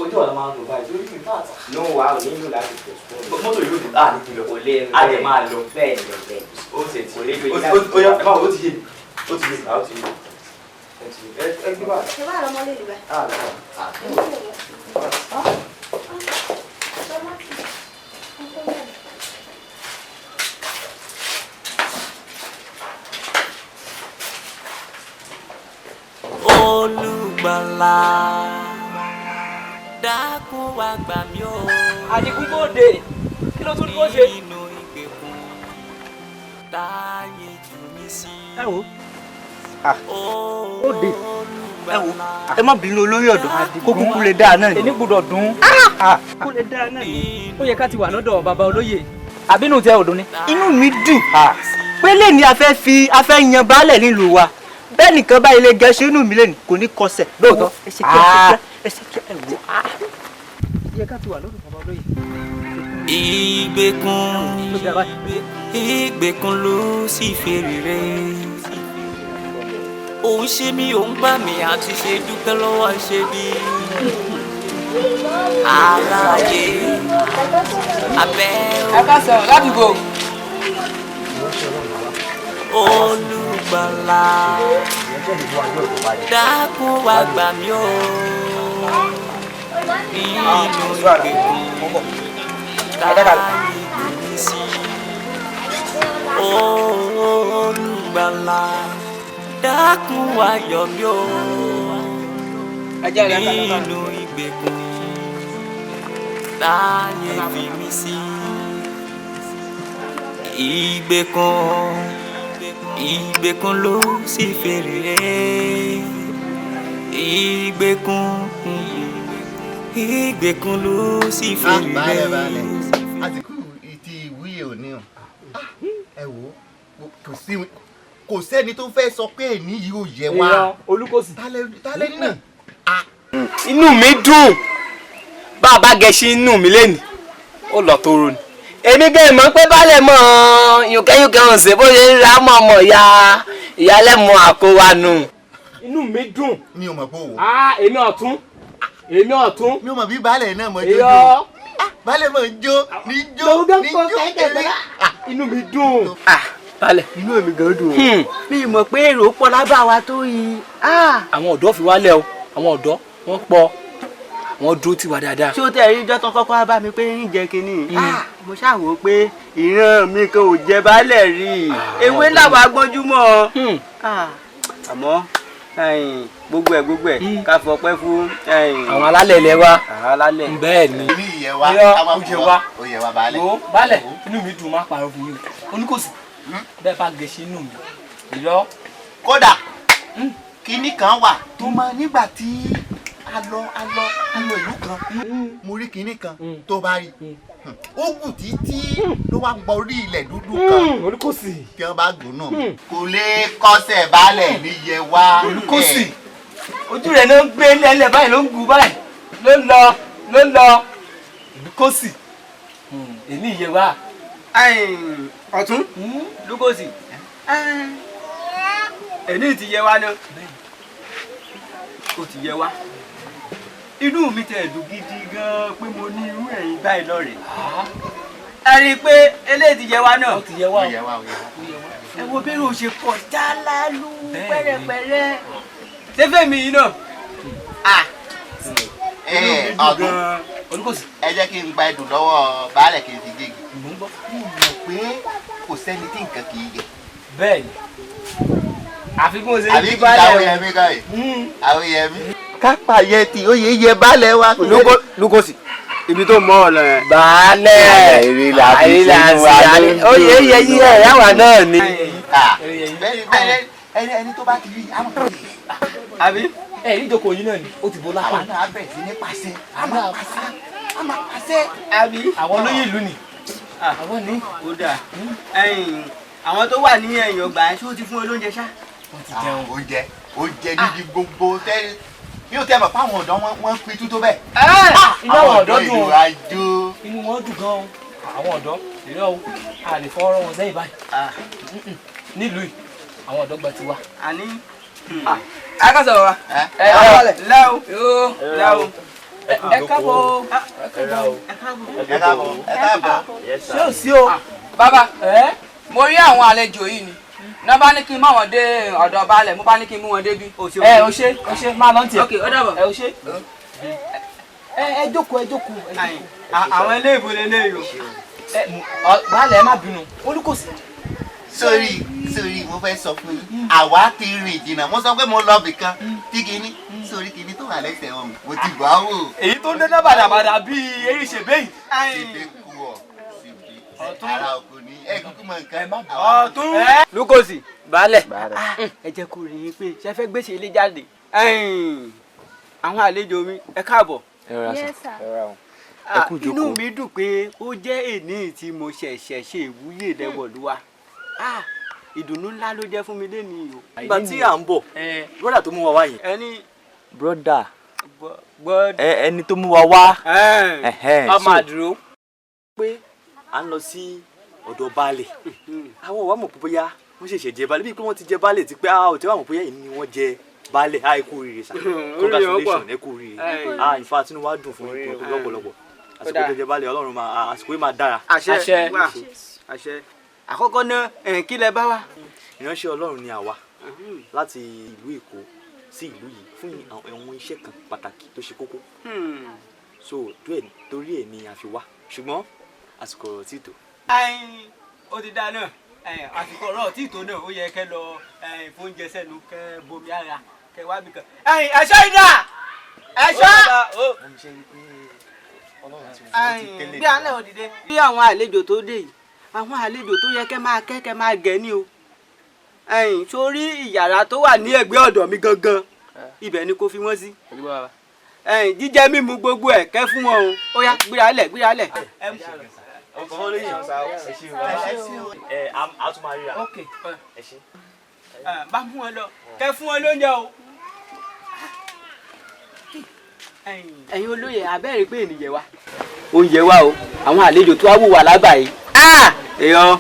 Ojú ọ̀la máa ń lò báyìí torí in fact. No, wa ò nílò láti postpone. Mọ́tò yóò dé, a ní kí lọ. Kò lè A dẹ̀ máa lọ. Bẹ́ẹ̀ ni bẹ́ẹ̀. Ó ti ẹ̀ ti Kò lè ó ti ó yá ẹ máa wò ó ti yé mi. Ó ti yé mi, ó ti yé mi. Ẹ ti yé ẹ gbé báyìí. Ṣé bá lọmọ lè lè báyìí? Ah, lọ. Ah. Olùgbàlà dákun wá gbà mí o. Àdìgún bóde, kí ló tún dúró ṣe? Nínú ìgbèkùn táyé jù mí sí. Ẹ wo ó dé. Ẹ wo, ẹ má bínú olórí ọ̀dọ́, kó kúkú lè dáa náà ni. Èmi gbọ́dọ̀ dùn. Kó lè dáa náà ni. Ó yẹ ká ti wà lọ́dọ̀ bàbá olóyè. Àbínú tẹ òdùn ni. Inú mi dùn pé lẹ́ni a fẹ́ fi a fẹ́ yan baálẹ̀ nílùú wa, bẹ́ẹ̀ nìkan báyìí lè gẹṣẹ́ inú mi lẹ́nu kò ní kọsẹ̀. Lóòótọ́. Ẹ ṣe kí ẹ ṣe kí ẹ ṣe kí ẹ wò. Ó yẹ ká ti wà lọ́dọ̀ bàbá olóyè. Ìgbèkùn ìgbèkùn ló sì fèrè rẹ̀. Òun ṣe mí, òun gbà mí, àti ṣe dúpẹ́ lọ́wọ́ ṣe bí. Aláyé abẹ́ Ẹ ká sọ̀rọ̀ ládùúgbò. Olùgbàlà dákun wá gbà mí o. Nínú ìgbèkùn táyé jù mí sí. Olùgbàlà dákun wá yọ mí o. Nínú ìgbèkùn táyé fi mí sí. Ìgbèkùn ìgbèkùn ló sì fèrè. Ìgbèkùn ìgbèkùn ló sì fèrè. Baálẹ̀ baálẹ̀, àsìkò ti ìwúyè òní o. Ẹ wò ó, kò sí kò sẹ́ni tó fẹ́ sọ pé èní yìí ò yẹ wá. Ìran Olúkòsì. Tálẹ́ nínà. Inú mi dùn bá a bá gẹṣin inú mi lẹ́nu ó lọ tóró ni. Èmi gẹ́ mọ̀ pé baálẹ̀ mọ̀ yùnkẹ́yùnkẹ́ ọ̀hún ṣe bó ṣe ń ra mọ̀ ọmọ ìyá ìyálẹ́mọ àkówá nù. Inú mi dùn. Mi ò mọ̀ pé òwò. Ah, èmi ọ̀tún èmi ọ̀tún. Mi ò mọ̀ bí baálẹ̀ náà mọ̀ jó Irọ́. jó. Baálẹ̀ mọ̀ ń jó ní jó ní jó kéré. Inú mi dùn. Balẹ̀. Inú mi gan dùn o. Mi mọ̀ pé èrò pọ̀ lábà wa tó yìí. Àwọn ọ̀dọ́ fi wálẹ̀ o, àwọn ọ̀dọ́ wọ́n pọ̀, wọ́n dúró tì wá dáadáa. Ṣé o tẹ̀ rí ijọ́ tán kọ́kọ́ bá mi pé ń jẹ kínní? Mo ṣàwò pé ìran mi kan ò jẹ baálẹ̀ rí i. Ewé làwọn agbọ́njúmọ́. Àmọ́ gbogbo ẹ̀ gbogbo ẹ̀ ká fọpẹ́ fún. Àwọn alálẹ̀ ilẹ̀ wa. Àwọn alálẹ̀. Bẹ́ẹ̀ ni. Ní ìyẹ wa, ó yẹ wa. Ó yẹ wa baálẹ̀. Wo baálẹ̀, inú mi dùn, má parọ́ fún yín o. Olúkòsì, bẹ́ẹ̀ bá gẹ̀ẹ́sì inú mi. Irọ́. Kódà kinní kan wà tó máa nígbà tí a lọ a lọ a lọ ìlú kan, mo rí kinní kan tó bá rí ó gùn títí ló wá gba orí ilẹ̀ dúdú kan. Olúkòsì. Tí wọ́n bá gùn náà kò lè kọ́sẹ̀ baálẹ̀ ní yẹ wá. Olúkòsì, ojú rẹ̀ ló ń gbé lẹ́lẹ̀ báyìí, ló ń gùn báyìí, ló ń lọ ló ń lọ. Olúkòsì, èmi yẹ wá. Ọ̀tún Lukosi, èmi ti yẹ wá náà, ó ti yẹ wá. Inú mi tẹ̀ dùn gidi gan-an pé mo ní irú ẹ̀yin báyìí lọ́rẹ̀ẹ́. Ẹ rí i pé eléyìí ti yẹ wá náà. Ó ti yẹ wá o. Ó yẹ wá, ó yẹ wá. Ẹ wo bí irun ṣe pọ̀ jálálú pẹ́rẹpẹ́rẹ. Ṣé fèmí yìí náà? Ọ̀tún, ẹ jẹ́ kí n gba ẹdùn lọ́wọ́ baálẹ̀ kí n fi gègé. Mo mọ̀ pé kò sẹ́ni tí nǹkan kì í yẹ. Bẹ́ẹ̀ni, àfikún ṣe àbí kí Àwòyẹmí kọ́ yìí? Àwòyẹmí. Kápá yẹ tí ó yẹ yẹ baálẹ̀ wa. Lukosi, ibi tó mọ ọ lọ yẹn. Baálẹ̀ àrílà ó yẹ yẹ yí ẹ̀ yáwà náà ni. Bẹ́ẹ̀ni bẹ́ẹ̀ni, ẹni tó bá ti rí i, á mọ̀ pé. Àbí. Ẹ ní ìjókòó yín náà ni ó ti bó lápá. Àwa náà bẹ̀rẹ̀ sí ní pàṣẹ, a máa pàṣẹ, a máa pàṣẹ. Àbí. Àwọn olóyè ìlú ni. Àwọn ní. Ó dà, àwọn tó wà ní ẹ̀yìn ọgbà ẹ̀, ṣé ó ti fún olóúnjẹ ṣá? Wọ́n ti jẹun. Oúnjẹ oúnjẹ níbi gbogbo tẹ́lẹ̀ bí ó tẹ́ mọ̀ fáwọn ọ̀dọ́ wọn pitú tó bẹ́ẹ̀. Inú àwọn ọ̀dọ́ dùn ìlú àjò. Inú wọn dùn gan-an. Àwọn ọ̀dọ́ ìrẹ́ o, a lè fọwọ́rọ́ wọn sẹ́yìn báyìí. Nílùú yìí, àwọn ọ̀dọ́ gba tiwa. Àní. Ẹ ká sọ̀rọ̀ wa. Ẹ lẹ́wọ̀ lẹ́wọ̀. Ẹ káàbọ̀. Ẹ káàbọ̀. Ẹ káàbọ̀, ẹ káàbọ̀. Ṣé ò sí o? Bàbá, mo rí àwọn àlejò yìí ni náà bá ní kí n má wọn dé ọ̀dọ̀ baálẹ̀, mo bá ní kí n mú wọn débi. Ẹ o ṣe, o ṣe, máa lọ ní tiẹ̀. Ok, ó dàbọ̀. Ẹ o ṣe. Ẹ jókòó, ẹ jókòó. Àwọn eléèbó leléyìí o. Baálẹ̀, ẹ má bínú. Olúkòsì. Sórí sórí, mo fẹ́ sọ fún yín, àwa ti rìn jìnnà. Mo sọ pé mo lọ bìkan tí kinní sórí kinní tó wà lẹ́sẹ̀ wọn, mo ti gbà á wò. Èyí tó ń dáná bàdàbàdà bíi eré ìṣègbè yìí. Ṣèbí kú ọ, ṣèbí ara òkú ni ẹ kúkú mọ nǹkan. Ọ̀tún Lukosi. Baálẹ̀. Ẹ jẹ́ kó rí i pé ṣe fẹ́ gbèsè ilé jáde. Àwọn àlejò mi, ẹ káàbọ̀. Yes, sir. Inú mi dùn pé ó jẹ́ èní tí mo ṣẹ̀ṣẹ̀ ṣe ìwúyè lẹ́wọ̀lúwa. Ìdùnnú ńlá ló jẹ́ fún mi lénìí o. Ìgbà tí à ń bọ̀, brọ́dà tó mú wa wá yẹn. Ẹni. Brọ́dà ẹni tó mú wa wá. Ọmọ àdúró. Pé à ń lọ sí ọ̀dọ̀ baálẹ̀, àwọn ò wá mọ̀ pé bóyá wọ́n ṣẹ̀ṣẹ̀ jẹ baálẹ̀, bíi pé wọ́n ti jẹ baálẹ̀ ti pé a ò tẹ́ wà mọ̀ bóyá èyí ni wọ́n jẹ baálẹ̀. A ẹ kú oríire sà, congratulations, ẹ kú oríire. Ah, in fact, inú wa dùn fún yín lọ́pọ̀lọpọ̀. Àsìkò tó jẹ baálẹ̀, Ọlọ́run máa àsìkò yìí máa dára. Àṣẹ wà, àṣẹ. Àkọ́kọ́ náà, kí lẹ bá wa? Ìránṣẹ́ Ọlọ́run ni àwa láti ìlú Èkó sí ìlú yìí fún àwọn iṣẹ́ kan pàtàkì tó ṣe kókó, so torí ẹ̀ ni a fi wá, ṣùgbọ́n àsìkò ọ̀rọ̀ tí tó. Ó ti dáa náà, àsìkò ọ̀rọ̀ tí tó náà, ó yẹ kẹ́ lọ fóúnjẹ sẹ́nu, kẹ́ bomi ara, kẹ́ wá mi kàn. Ẹ̀ṣọ́ ìdá ẹ̀ṣọ́. Bí alẹ́ òdìdẹ. Bí àwọn àlejò tó dé yìí, àwọn àlejò tó yẹ kẹ́ máa kẹ́ máa gẹ̀ ní o. Sórí ìyàrá tó wà ní ẹ̀gbẹ́ ọ̀dọ̀ mi gangan, ibẹ̀ ni kò fi wọ́n sí. Jíjẹ mímu gbogbo ẹ̀ kẹ́ fún wọn o. Ó yá, gbéra lẹ̀, gbéra lẹ̀. Bá mú wọn lọ, kẹ́ fún wọn lóúnjẹ o. Ẹ̀yin olóyè, abẹ́rẹ́ pé ènìyàn wa oúnjẹ wa o, àwọn àlejò tó wá wò wá lábàáyé. Èèyàn.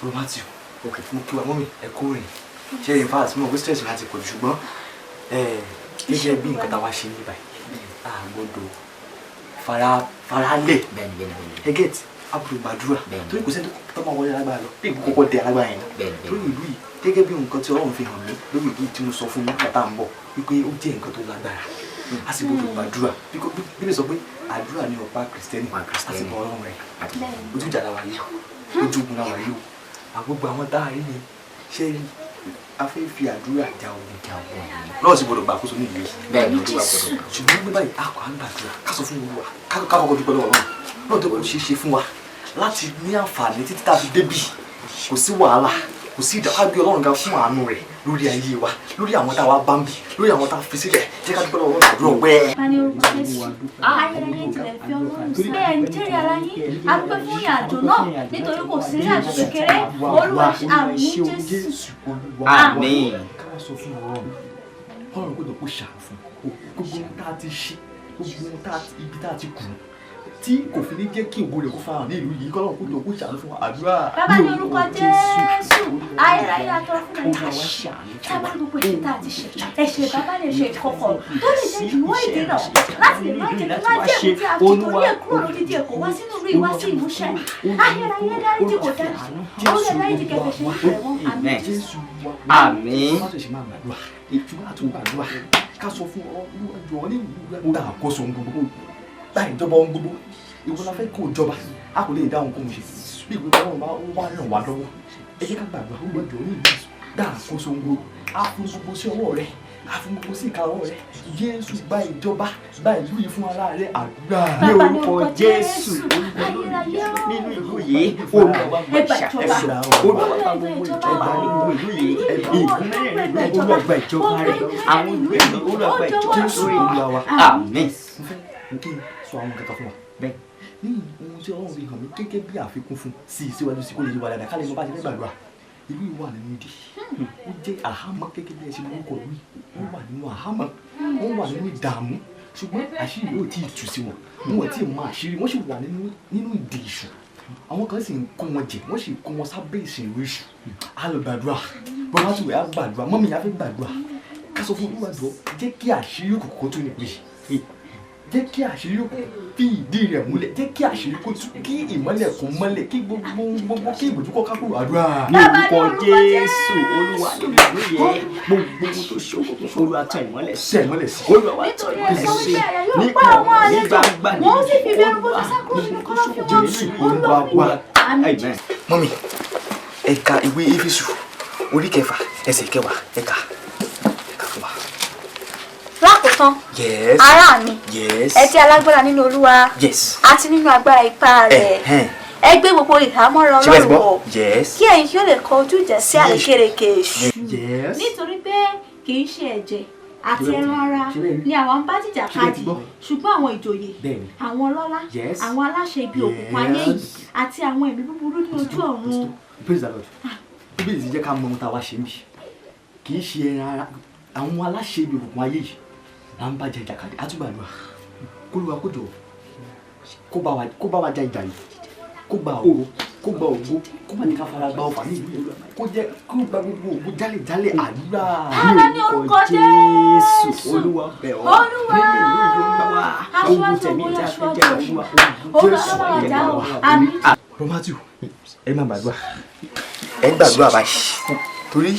Roberto, ok, mo kí wa mọ́mí, ẹ kú rìn. Ṣe in fact, mo kó stress láti pọ̀jù, ṣùgbọ́n gẹ́gẹ́ bí nǹkan tá a wá ṣe ní báyìí, a gbọ́dọ̀ faralẹ̀, ẹ get. A gbọ́dọ̀ gbàdúrà torí kò sẹ́ni tó máa wọlé alágbára lọ bí ìkókó dé alágbára yẹn torí ìlú yìí, gẹ́gẹ́ bí nǹkan tí Ọlọ́run fi hàn mí lórí ìlú yìí tí mo sọ fún yín nígbà tá à ń bọ̀ wípé ó jẹ́ nǹkan tó lágbára, a sì gbọ́dọ̀ gbàdúrà. Bíbélì sọ pé àdúrà ni ọ̀pá Kìrìsìtẹ́nì. A sì bọ Ọlọ́run rẹ̀. Ojú ìjà la wà yìí, ojú ogun la wà yìí o. Àgbogbo àwọn tá a rí yẹn ṣé rí, a fẹ́ fi àdúrà ja ogun lọ́wọ́ sì gbọ́dọ̀ gbàkóso ní ìlú yìí. Bẹ́ẹ̀ ni, Olúwa gbọ́dọ̀ gbà. Ṣùgbọ́n ní báyìí, a kò á gbàdúrà, ká sọ fún Olúwa, ká kọ́kọ́ dúpẹ́ lọ́wọ́ Ọlọ́run náà tó kọ́ ṣe é ṣe fún wa láti ní àǹfààní títí tá a fi débì. Kò sí wàhálà, kò sí ìdá. Ká gbé Ọlọ́run ga fún àánú rẹ̀ lórí ayé wa, lórí àwọn tá a wá bá ń bì, lórí àwọn tá a fi sílẹ̀. Jẹ́ ká dúpẹ́ lọ́wọ́ Ọlọ́run. Àdúrà ọpẹ́. Bá ní orúkọ Jésù, ayérayé tilẹ̀ fi Ọlọ́run sí. Bẹ́ẹ̀ ń jẹ́rìí ara yín, a dúpẹ́ fún ìrìn àjò náà nítorí kò sí ìrìn àjò kékeré. Olúwa, àmín Jésù. Àmín. Ká wá sọ fún Ọlọ́run, Ọlọ́run kò jọ kó ṣàánú fún gbogbo ohun tá a ti ṣe, gbogbo ohun tá a ti, ibi tá a ti kù tí kò fi ní jẹ́ kí ògo rẹ̀ kó farahàn ní ìlú yìí, kọ́lọ́run kó jọ kó ṣàánú fún wa. Àdúrà. Bàbá, ní orúkọ Jésù, ayérayé, atọ́ fún ẹ̀ka ṣe tábà gbogbo èyí tá a ti ṣe, ẹ̀ṣẹ̀ bàbá lè ṣe ìkọ̀kọ̀ tó lè jẹ́ ìwọ́ ìdènà láti lè má jẹ́ kí má jẹ́ èkó tí a ti torí ẹ̀ kúrò lódìdí ẹ̀kọ́ wá sínú ìlú ìwá sí ìmúṣẹ. Ayérayé, dáríjì kò dáríjì, olúwa dáríjì kẹfẹ ṣe nífẹ̀ẹ́ wọn. Àmín Jésù. Àmín. Má ṣe máa gbàdúrà, ṣùgbọ́n àtún gbàdúrà, ká sọ fún ọ jọ ní ìlú gbà àkóso ohun gbogbo, gba ìjọba ohun gbogbo. Ìwọ la fẹ́ kó o jọba, a kò lè dá ohun kóhun ṣe bí ìwé Ọlọ́run bá wà ràn wá lọ́wọ́. Ẹ jẹ́ ká gbàdúrà. Olúwa, jọ ní ìlú gbà àkóso ohun gbogbo, a fún gbogbo sí ọwọ́ rẹ, a fún gbogbo sí ìka ọwọ́ rẹ. Jésù, gba ìjọba, gba ìlú yìí fún ara rẹ. Àdúrà. Ní orúkọ Jésù, nínú ìlú yìí, Olúwa wa gba ìṣàkóso. Olúwa wa gba gbogbo ìjọba nínú ìlú yìí, ìlú mẹ́rẹ̀ẹ̀rin. Olúwa gba ìjọba rẹ, àwọn ìlú yìí, Olúwa gba ìjọba. Jésù Olúwa wa. Àmín. Mo kí n sọ àwọn kankan fún wa bẹ́ẹ̀ ní ohun tí Ọlọ́run fi hàn mí gẹ́gẹ́ bí àfikún fún sí i síwájú sí kó lè yí wa dáadáa, ká lè mọ bá a ṣe fẹ́ gbàdúrà. Ìlú yìí wà nínú ìdí, ó jẹ́ àhámọ́. Gẹ́gẹ́ bí ẹ ṣe mọ orúkọ ìlú yìí, wọ́n wà nínú àhámọ́, wọ́n wà nínú ìdààmú, ṣùgbọ́n àṣírí yóò tí ì tú sí wọn, wọn ò tí ì mọ àṣírí, wọ́n sì wà nínú ìdè èṣù. Àwọn kan sì ń kó wọn jẹ, wọ́n sì kó wọn sábẹ́ ìsìnrú èṣù. Á lọ gbàdúrà bọ́lá tù, á gbàdúrà mọ́mí, á fẹ́ gbàdúrà, ká sọ fún Olúwa, jọ jẹ́ kí àṣírí òkùnkùn tó nípe, jẹ́ kí àṣírí òkùnkùn fi ìdí rẹ̀ múlẹ̀, jẹ́ kí àṣírí kó tú, kí ìmọ́lẹ̀ kó mọ́lẹ̀, kí gbogbo gbogbo kí ìbòjú kó kákó. Àdúrà. Ní orúkọ Jésù, Olúwa, nínú ìlú yẹn, gbogbo ohun tó ṣókùnkùn, Olúwa tàn ìmọ́lẹ̀ sí. Tẹ̀ ìmọ́lẹ̀ sí. Olúwa wa tàn Nítorí ẹ ìmọ́lẹ̀ sọ sí wípé ẹ̀yà yóò ní pa àwọn kọ̀ọ̀kan ní àlejò, gbangba ní wọ́n ó sì fi ìbẹ̀rù bójú sá kúrò nínú kọ̀lọ̀fín wọn. Jésù Olúwa wa. Àmín. Amen. Mọ́mí, ẹ̀ka ìwé Éfésù orí 6 ẹsẹ̀ 10, ẹ̀ka fún wa. Lákòótán, Yes. ará mi, ẹ jẹ́ alágbára nínú Olúwa àti nínú agbára ipá rẹ̀. Ẹ gbé gbogbo ìhámọ́ra Ṣé bẹ́ẹ̀ ti Ọlọ́run gbọ́? wọ̀ kí ẹ̀yin kí ó lè kọ ojú ìjà sí àrékérekè èṣù. Nítorí pé kì í ṣe ẹ̀jẹ̀ àti ẹran ara ni àwa ń bá jìjàkadì, ṣùgbọ́n àwọn ìjòyè, àwọn ọlọ́lá, àwọn aláṣẹ ibi òkùnkùn ayé yìí àti àwọn ẹ̀mí búburú ní ojú ọ̀run. Praise the Lord. Bíbélì ti jẹ́ ká mọ ohun tá a wá ṣe ń bì. Kì í ṣe ẹran ara, àwọn aláṣẹ ibi òkùnkùn ayé yìí là ń bá jẹ ìjàkadì. Àtúgbàdùà kólúwa kó jọ kó bá wa ja ìjà yìí, kó gba ògo, kó gba ògo, kó má ní ká fara gba ọfà ní ìlú yìí, kó jẹ́ kó gba gbogbo ògo jálẹ̀jálẹ̀. Àdúrà. Bàbá, ní orúkọ Jésù. Olúwa, bẹ̀ ọ́. Olúwa, nínú ìlú yìí, Olúwa, ogun aṣíwájú tẹ̀mí ogun, tí a fẹ́ aṣíwájú jẹ́ ogun. Olúwa. Olúwa, Jésù, bá wa ayé jà o. wa. Àmín. Romatu, ẹ máa gbàdúrà, ẹ ń gbàdúrà báyìí torí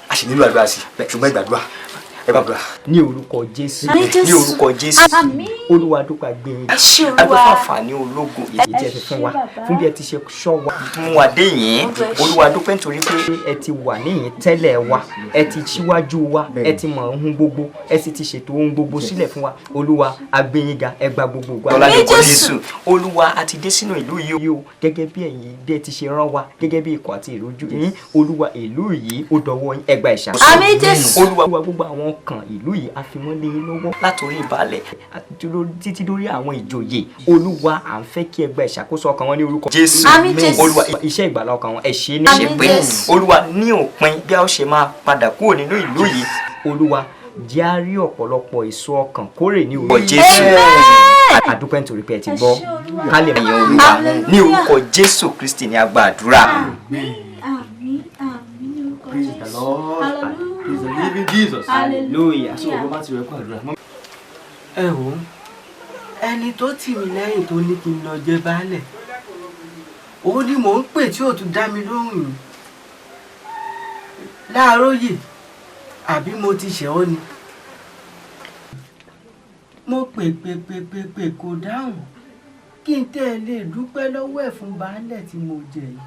a sì nílò àdúrà sí, ṣùgbọ́n ẹ gbàdúrà, ẹ gbàdúrà. Ní orúkọ Jésù. Àmín Jésù. Ní orúkọ Jésù. Àmín. Olúwa, dúpẹ́ gbé yín. Ẹ ṣé, Olúwa. Adúpẹ́ àǹfààní ológun èyí tí ẹ fi fún wa, Ẹ ṣé, bàbá. fún bí ẹ ti ṣe ṣọ́ wa fún wa dé yìí. Olúwa, dúpẹ́ nítorí pé ẹ ti wà níyìn tẹ́lẹ̀ wa, ẹ ti ṣíwájú wa, ẹ ti mọ̀ ohun gbogbo, ẹ sì ti ṣètò ohun gbogbo sílẹ̀ fún wa. Olúwa, a gbé yín ga, ẹ gba gbogbo ògo. Ọlá ní orúkọ Jésù. Olúwa, a ti dé sínú ìlú yìí o, gẹ́gẹ́ bí ẹ̀yin bí ẹ ti ṣe rán wa gẹ́gẹ́ bí ikọ̀ àti ìrójú yín. Olúwa, ìlú yìí ó dọwọ́ yín, ẹ gba ìṣàkóso. Àmín Jésù. Olúwa, gbogbo àwọn kan ìlú yìí a fi wọ́n lé yín lọ́wọ́, látòrí ìbálẹ̀ àti títí dórí àwọn ìjòyè. Olúwa, à ń fẹ́ kí ẹ gba ìṣàkóso ọkàn wọn ní orúkọ Jésù. Àmín Jésù. Olúwa, iṣẹ́ ìgbàlá ọkàn wọn, ẹ ṣe ní Àmín ṣe pé Jésù. Olúwa, ní òpin bí a ó ṣe máa padà kúrò nínú ìlú yìí, Olúwa, jẹ́ á rí ọ̀pọ̀lọpọ̀ èso ọkàn kórè ní orúkọ Jésù. Jésù. Àdúpẹ́ nítorí pé ẹ ti gbọ́, ká lè Ẹ̀yin Olúwa, ní orúkọ Jésù Kristi ni a gba àdúrà. Àmín, àmín, àmín ní orúkọ Praise the Jésù. Lord. Hallelujah. Praise the living Jesus. Hallelujah. So Romatu, ẹ kú àdúrà. Ẹ wò ó, ẹni tó tì mí lẹ́yìn tó ní kí n lọ jẹ baálẹ̀. Òun ni mò ń pè tí ò tún dá mi lóhùn yìí. Láàróyè, àbí mo ti ṣẹ̀ ọ́ ni? Mo pè pè pè pè pè kò dáhùn. Kí n tẹ́ ẹ lè dúpẹ́ lọ́wọ́ ẹ̀ fún baálẹ̀ tí mo jẹ yìí.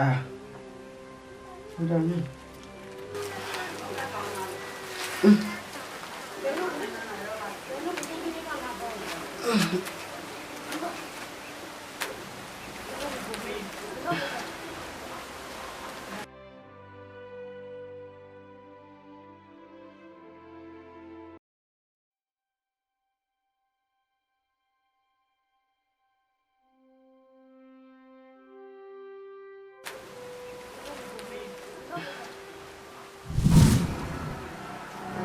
Ah, ó dá mi.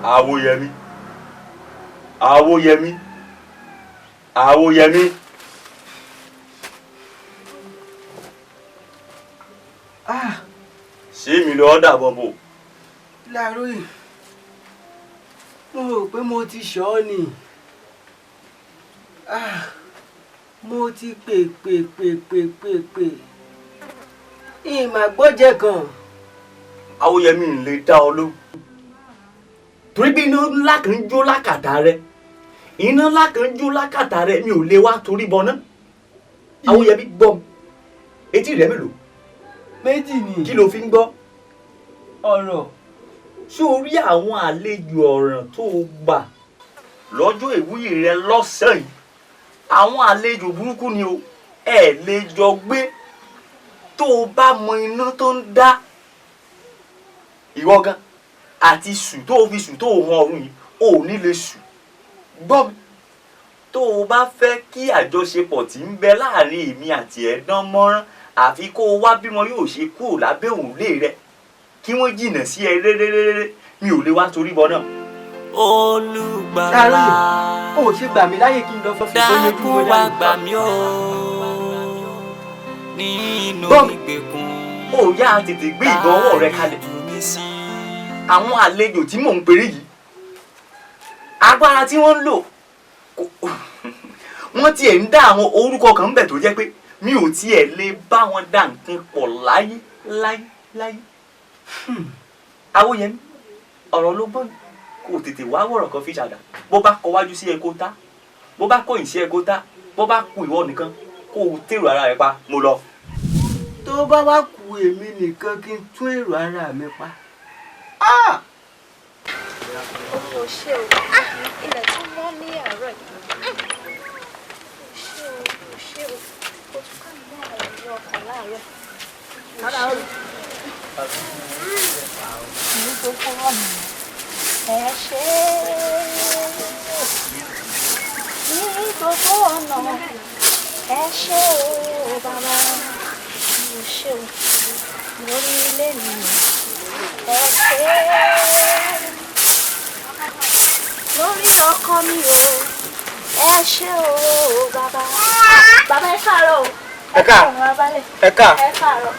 Awóyẹmí, Awóyẹmí, Awóyẹmí. Ah, Ṣé mi lọ dàbọ̀ bò? Láàróyè, mo rò pé mo ti ṣẹ̀ ọ́ ni. Ah, mo ti pè pè pè pè pè pè. Ìmà gbọ́jẹ̀ kan. Awóyẹmí ń lè dá ọ lóhùn. Torí pé iná ńlá kan ń jó lákàtà rẹ. Iná ńlá kan ń jó lákàtà rẹ, mi ò lè wá torí bọná. Awóyẹmí, gbọ́ mi. Etí rẹ mélòó? Méjì ni. Kí ló fi ń gbọ́? Ọ̀rọ̀. Ṣé o rí àwọn àlejò ọ̀ràn tó o gbà lọ́jọ́ ìwúyè rẹ lọ́sàn-án yìí? Àwọn àlejò burúkú ni o. Ẹ lè jọ gbé. Tó o bá mọ iná tó ń dá ìwọ gan àti sù tó o fi sù tó o han ọ̀run yìí, o ò ní lè sù. Gbọ́ mi. Tó o bá fẹ́ kí àjọṣepọ̀ tí ń bẹ láàrin èmi àti ẹ̀ dán mọ́rán, àfi kó o wá bímọ yóò ṣe kúrò lábẹ́ òrùlé rẹ kí wọ́n jìnnà sí ẹ réréréré, mi ò lè wá torí bọ náà. Olùgbàlà, Láàróyè, o ò ṣe gbà mí láyè kí n lọ fọ́ fìbọn lójú dákun wọn wá dànù. gbà mí o nínú ìgbèkùn. Ó yá, tètè gbé ìbọn ọwọ́ rẹ kalẹ̀. Àwọn àlejò tí mò ń perí yìí, agbára tí wọ́n ń lò, wọ́n tiẹ̀ ń dá àwọn orúkọ kan bẹ̀ tó jẹ́ pé mi ò tiẹ̀ lè bá wọn dá nǹkan pọ̀ láyé láyé láyé. Awóyẹmí, ọ̀rọ̀ ló gbọ́n, kò tètè wá wọ̀rọ̀ kan fi ṣàdá. Bó bá kọ wájú sí ẹ kó tá, bó bá kọ̀yìn sí ẹ kó tá, bó bá ku ìwọ nìkan kó o tèrò ara rẹ pa, mo lọ. Tó bá wá ku èmi nìkan kí n tún èrò ara mi pa. Ah! Olúwa o ṣé o. Ah, ilẹ̀ tún mọ́ ní àárọ̀ yìí. O ṣé o, o ṣé o. O tún ká mi mọ́ àwọn ìlú ọkàn láàárọ̀. O ṣé o. Ní gbogbo ọ̀nà, ẹ ṣé. Ní gbogbo ọ̀nà, ẹ ṣé o bàbá. O ṣé o. Lórí ilé mi, ẹ ṣé. Lórí ọkọ mi o, ẹ ṣé o bàbá. Bàbá, ẹ káàárọ̀ o. Ẹ káà. Káàárọ̀ baálẹ̀. Ẹ káà. Ẹ káàárọ̀.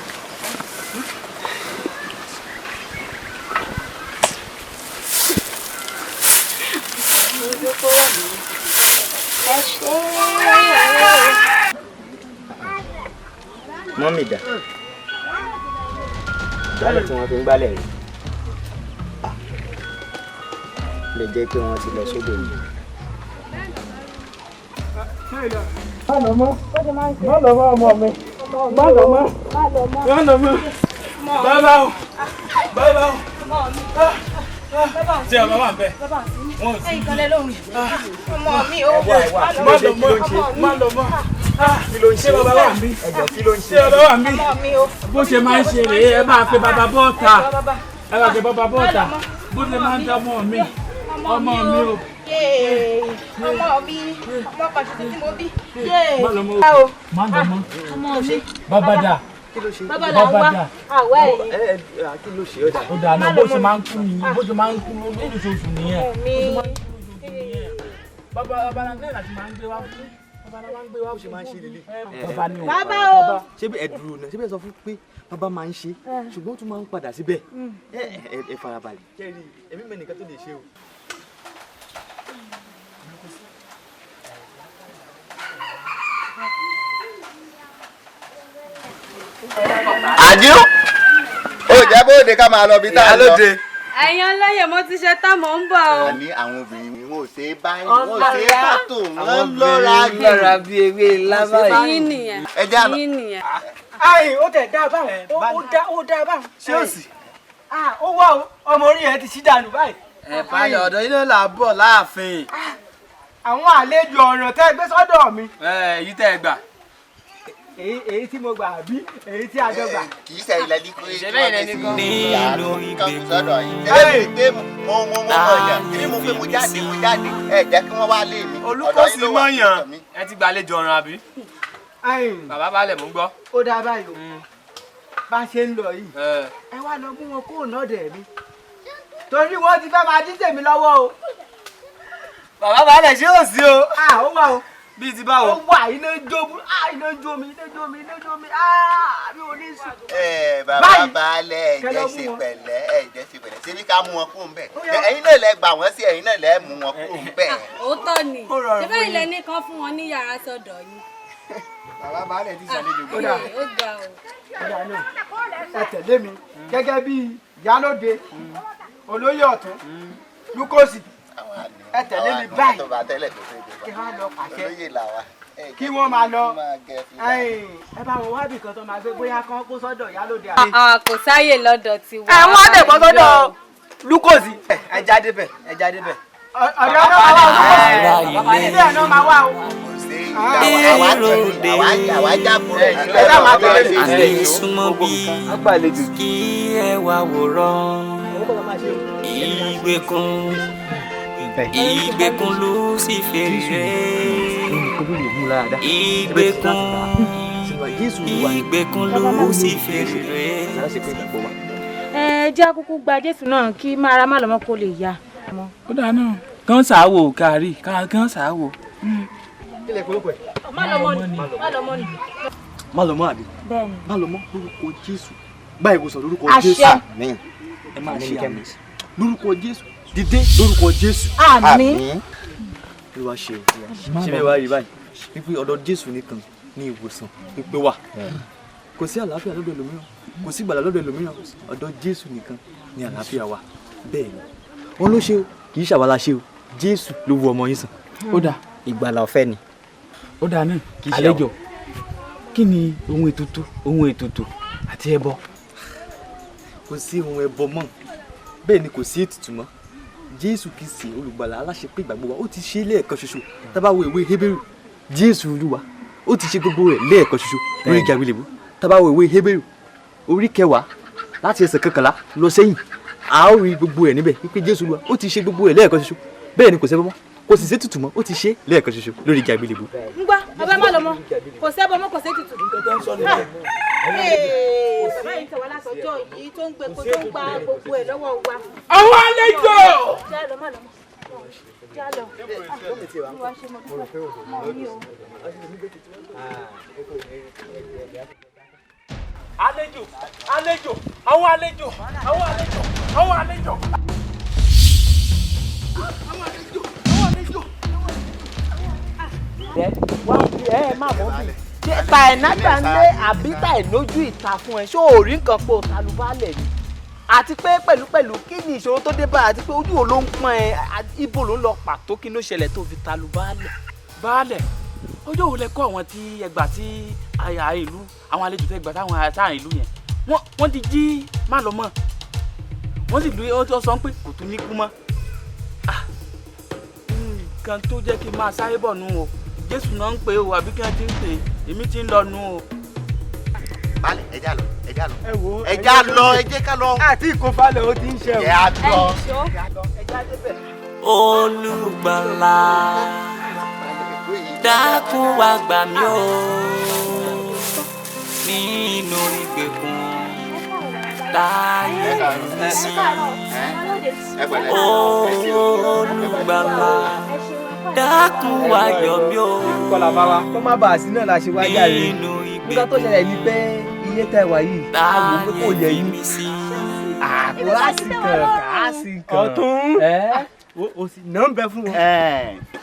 Ní gbogbo ọ̀nà, ẹ ṣé o. Mọ́mì dà? Gbálẹ̀ tí wọ́n fi ń gbálẹ̀ rí lè jẹ́ pé wọ́n ti lọ sódò ni. Má lọ mọ́, má lọ mọ́ ọmọ mi, má lọ mọ́, má lọ mọ́. Bàbá o, bàbá o. Tí a bá wà bẹ́ẹ̀. Wọn ò sí. Ẹ̀yin kan lẹ lóhùn. Ọmọ mi o. Má lọ mọ́, má lọ mọ́. Kí ló ń ṣe? Ṣé bàbá wà ń bí? Ẹjọ́, kí ló ń ṣe? Ṣé bàbá wà ń bí? Ọmọ mi o. Bó ṣe máa ń ṣe rèé, ẹ máa pe bàbá bọ́ọ̀tà. Ẹ máa pe bàbá bọ́ọ̀tà. Bó ṣe máa ń dá ọmọ mi. Ọmọ mi o. Yéè, ọmọ mi, ọmọ kan ṣoṣo tí mo bí. Yéè. Má lọ mọ́. Má lọ mọ́. Ọmọ mi. Bàbá dà. Bàbá là ń wá. Bàbá dà. Àwa ẹ̀yìn. Kí ló ṣe? Ó dà. Ó dà náà, bó ṣe máa ń kú nìyẹn, bó ṣe máa ń kú lóṣooṣù nìyẹn. Mi. Bàbá bàbá náà láti máa ń gbé wá fún. Bàbá náà máa ń gbé wá Bó ṣe máa ń ṣe lélẹ̀. Bàbá ni o. Bàbá o. Ṣé bí ẹ dúró náà, ṣé bí ẹ sọ fún pé bàbá máa ń ṣe, ṣùgbọ́n ó tún máa ń padà síbẹ̀. Ẹ ẹ ẹ farabalẹ̀. Kẹ́rì, èmi mẹ́nìkan tó lè ṣe o. Àdìó ó jẹ́ bóde ká máa lọ bí tá a lọ. Ẹ̀yin ọlọ́yẹ̀, mo ti ṣe tán, mò ń bọ̀ o. Àní àwọn obìnrin wọn ò ṣe é báyìí, wọn ò ṣe é bá tò, wọn lọ́ra jù. Lọ́ra bí ewé lábá yìí. Yín nìyẹn. Ẹ já lọ. Yín nìyẹn. Ayi, ó tẹ̀ dá báwọn, ó dá báwọn. Ṣé ó sì? Ó wá o, ọmọ orí ẹ ti ṣí dànù báyìí. Ẹ balẹ̀, ọ̀dọ̀ yín náà là á bọ̀ láàfin. Àwọn àlejò ọ̀ràn tẹ́ gbé sọ́dọ̀ mi. Ẹ èyí tẹ́ ẹ gbà. Èyí tí mo gbà àbí èyí tí a jọ gbà. Kì í ṣe ilẹ̀ ní kúrẹ́ tí wọ́n gbé sí Nínú ìyá sọ́dọ̀ yìí. Ṣé pé mo mo mo mọ̀ yàn kí ni mo pé mo jáde, mo jáde, ẹ jẹ́ kí wọ́n wá lé mi. Olùkọ́sí mọ̀yàn, ẹ ti gbàlejò ọ̀ràn àbí? Bàbá balẹ̀, mò ń gbọ́. Ó dá báyìí o, bá ṣe ń lọ yìí, ẹ wá lọ mú wọn kó nọ́ọ̀dẹ̀ mi, torí wọ́n ti fẹ́ máa dín tèmi lọ́wọ́ o. Bàbá balẹ̀, ṣé ò sí o? Ó wà o. Bíi ti báwo? Ó wà, iná jó, iná jó mi, iná jó mi, iná jó mi, mi ò ní sùn. Ẹ bàbá baálẹ̀, ẹ jẹ́ ṣe pẹ̀lẹ́, ẹ jẹ́ ṣe pẹ̀lẹ́. Ṣé bí ká mú wọn kúrò ńbẹ̀? Ẹ̀yin náà lẹ gbà wọ́n sí, ẹ̀yin náà lẹ mú wọn kúrò ńbẹ̀. Òótọ́ ni, ṣé bẹ́ẹ̀ ilẹ̀ ní kan fún wọn ní yàrá sọ́dọ̀ yín. Bàbá baálẹ̀ ti ṣàlejò. Ó dà. Ó ga o. Ó dà náà, ẹ tẹ̀lé mi gẹ́gẹ́ bí ìyálóde, olóyè ọ̀tún, lukosi, ẹ tẹ̀lé mi báyìí kí wọ́n lọ pàṣẹ kí wọ́n máa lọ. Ẹ bá wọn wábì kan tó máa gbé, bóyá kán kó sọ́dọ̀ ìyálóde àbí. Kò sáyè lọ́dọ̀ tiwa. Ẹ wọ́n á dẹ̀ bọ́ sọ́dọ̀ lukosi. Ẹ jáde bẹ̀, ẹ jáde bẹ̀. Ọ̀dọ̀ náà máa wá o, ilé ẹ̀ náà máa wá o. Àní súnmọ́ bí kí ẹ wá wòran ìgbèkùn, ìgbèkùn ló sì fèrè, ìgbèkùn, ìgbèkùn ló sì fèrè. Ẹ jẹ́ kúkú gba Jésù náà kí máa ra má lọ́mọ kó lè yá. Ó dáa náà, kán ṣàwò kárí, kán ṣàwò. Kílẹ̀ kúrò ẹ̀. Má lọ́mọ ni, má lọ́mọ ni. Má lọ mọ́ àbí? Bẹ́ẹ̀ni. Má lọ mọ́ lórúkọ Jésù. Báyìí kò sọ lórúkọ Àṣẹ. Jésù. Ẹ máa ṣe àmì. Lórúkọ Jésù. Dìde lórúkọ Jésù. Àmín. Olúwa ṣe o. Ṣé bẹ́ẹ̀ wá rí báyìí? Wípé ọ̀dọ̀ Jésù nìkan ní ìwòsàn pípé wà. Kò sí àlàáfíà lọ́dọ̀ ẹlòmíràn. Kò sí ìgbàlà lọ́dọ̀ ẹlòmíràn. Ọ̀dọ̀ Jésù nìkan ní àlàáfíà wà. Bẹ́ẹ̀ ni. Òun ló ṣe o, kì í ṣàwa la ṣe o. Jésù ló wo ọmọ yín sàn. Ó dáa. Ìgbàlà ọ̀fẹ́ ni. Ó dáa náà. Kì í ṣe Àlejò, kí ni ohun ètùtù, ohun ètùtù àti ẹbọ? Kò sí ohun ẹbọ mọ́, bẹ́ẹ̀ ni kò sí ètùtù mọ́. Jésù Kristi olùgbàlà aláṣepé ìgbàgbọ́ wa, ó ti ṣe é lẹ́ẹ̀kan ṣoṣo. Tá bá wo ìwé Hébérù, Jésù Olúwa ó ti ṣe gbogbo rẹ̀ lẹ́ẹ̀kan ṣoṣo lórí igi àgbélébùú. Tá bá wo ìwé Hébérù orí 10 láti ẹsẹ̀ 11 lọ sẹ́yìn, a ó rí gbogbo ẹ̀ níbẹ̀ wípé Jésù Olúwa ó ti ṣe gbogbo ẹ̀ lẹ́ẹ̀kan ṣoṣo. Bẹ́ẹ̀ ni kò sẹ́bọ mọ́, kò sì sétùtù mọ́, ó ti ṣe lẹ́ẹ̀kan ṣoṣo lórí igi àgbélébùú. Ń gbọ́, ọba má lọ́mọ, kò sẹ́bọ mọ́, kò sétùtù. Bàbá yìí tẹ̀wá látọjọ́ yìí tó ń gbé kó tó ń gba gbogbo ẹ̀ lọ́wọ́ wa. Àwọn àlejò. Já lọ, má lọ́mọ. Já lọ. Olúwa ṣe, mo dúpẹ́. Mọ̀ mí o. Àlejò, àlejò, àwọn àlejò, àwọn àlejò, àwọn àlejò. Ẹ wá fi ẹ má mọ́ bí. Ṣé ta ẹ̀ nágbà ń lé àbí ta ẹ̀ lójú ìta fún ẹ? Ṣé o rí nǹkan pé o ta lu baálẹ̀ ni? Àti pé pẹ̀lúpẹ̀lú, kí ni ìṣòro tó dé bá, àti pé ojú wo ló ń pọ́n ẹ, ibo ló ń lọ pàtó, kí ló ṣẹlẹ̀ tó fi ta lu baálẹ̀? Baálẹ̀, ọjọ́ wo lẹ kó àwọn tí ẹ gbà sí àyà ìlú, àwọn àlejò tẹ gbà sáwọn sáàrin ìlú yẹn? Wọ́n ti jí má lọ mọ́, wọ́n sì lu, ó sọ pé kò tún ní kú mọ́. Nǹkan tó jẹ́ kí n máa sáré bọ̀ nù o, Jésù náà ń pè o, àbí kí wọ́n ti ń pè é, èmi ti ń lọ nù o. Baálẹ̀, ẹ já lọ, ẹ já lọ, Ẹ wo, ẹ já lọ, ẹ jẹ́ ká lọ. Àti ìkófalẹ̀ ó ti ń ṣe o. Ẹ á lọ. Olùgbàlà, dákun wá gbà mí o nínú ìgbèkùn táyé mi sí. Olùgbàlà, dákun wá yọ mí o. Kọlà bá wa kó má bàa sí náà la ṣe wá jáde. Nǹkan tó ṣẹlẹ̀ ni pé ilé tẹ wà yìí, a wò ó pé kò yẹ yín. Àkó á sì kàn á sì kàn. Ọ̀tún, o sì nà ń bẹ fún wọn.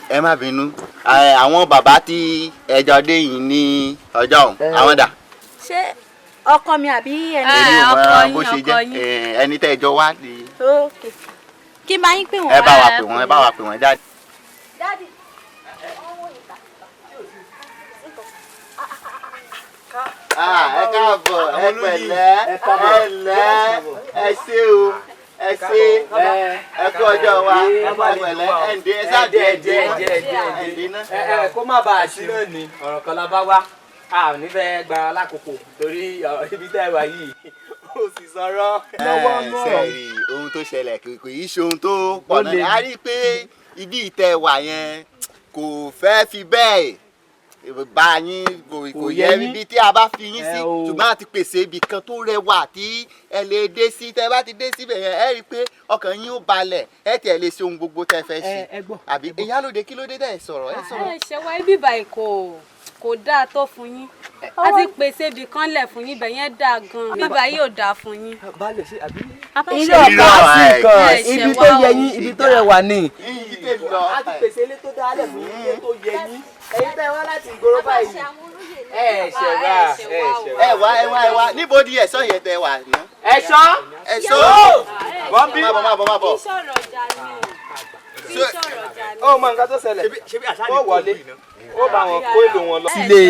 Ẹ má bínú, àwọn bàbá tí ẹjọ́ dé yìí ní ọjọ́ ọ̀hún, àwọn dà? Ṣé Ọkọ mi àbí ẹni. Èmi ò mọ bó ṣe jẹ́ ẹni tẹ́ ẹ jọ wá ni. Kí máa yín pè wọ́n. Ẹ bá wa pè wọ́n, ẹ bá wa pè wọ́n jáde. Daddy. Ẹ káàbọ̀, ẹ pẹ̀lẹ́, ẹ lẹ́, ẹ ṣé o, ẹ ṣé, ẹ kú ọjọ́ wa, ẹ pẹ̀lẹ́, ẹ ǹdẹ́, ẹ sáà díẹ̀ díẹ̀ díẹ̀ náà. Ẹ kó má bàa sí náà ni ọ̀rọ̀ kan la bá wá, a ò ní fẹ́ gba lákòókò torí ibi tẹ́ ẹ wà yìí ó sì sọ̀rọ̀. Ẹ sẹ́ẹ̀rì ohun tó ṣẹlẹ̀ kò yí ṣe ohun tó pọ̀ náà, a rí i pé ibi ìtẹ́ wà yẹn kò fẹ́ fi bẹ́ẹ̀ bá yín, kò yẹ ibi tí a bá fi yín sí, ṣùgbọ́n a ti pèsè ibì kan tó rẹwà tí ẹ lè dé sí. Tẹ́ bá ti dé síbẹ̀ yẹn, ẹ rí i pé ọkàn yín ó balẹ̀, ẹ tiẹ̀ lè ṣe ohun gbogbo tẹ́ fẹ́ ṣe. Àbí ìyálòde, kí ló dé tẹ́ ẹ sọ̀rọ̀? Ẹ sọ̀rọ̀. Ẹ ṣe wá ibi báyìí kò dáa tó fún yín, a ti pèsè ibì kan lẹ̀ fún yín, ibẹ̀ yẹn dáa gan-an, bíbá yìí ò dáa fún yín. Ilé ọ̀gá sí kan, ibi tó yẹ yín, ibi tó rẹwà ni. A ti pèsè ilé tó dáa lẹ̀ fún yín, ilé tó yẹ yín. Ẹ̀yin tẹ́ wá láti ìgboro báyìí. Ẹ ṣẹ̀ wá, ẹ ṣẹ̀ wá. Ẹ wá, ẹ wá, ẹ wá, níbo di ẹ̀ṣọ́ yẹn tẹ wà ná? Ẹ̀ṣọ́. Ẹ̀ṣọ́. Wọ́n bí. Má bọ̀, má bọ̀, má bọ̀. Ó mọ nǹkan tó ṣẹlẹ̀, ó wọlé, ó bá wọn kó èlò wọn lọ. Sílé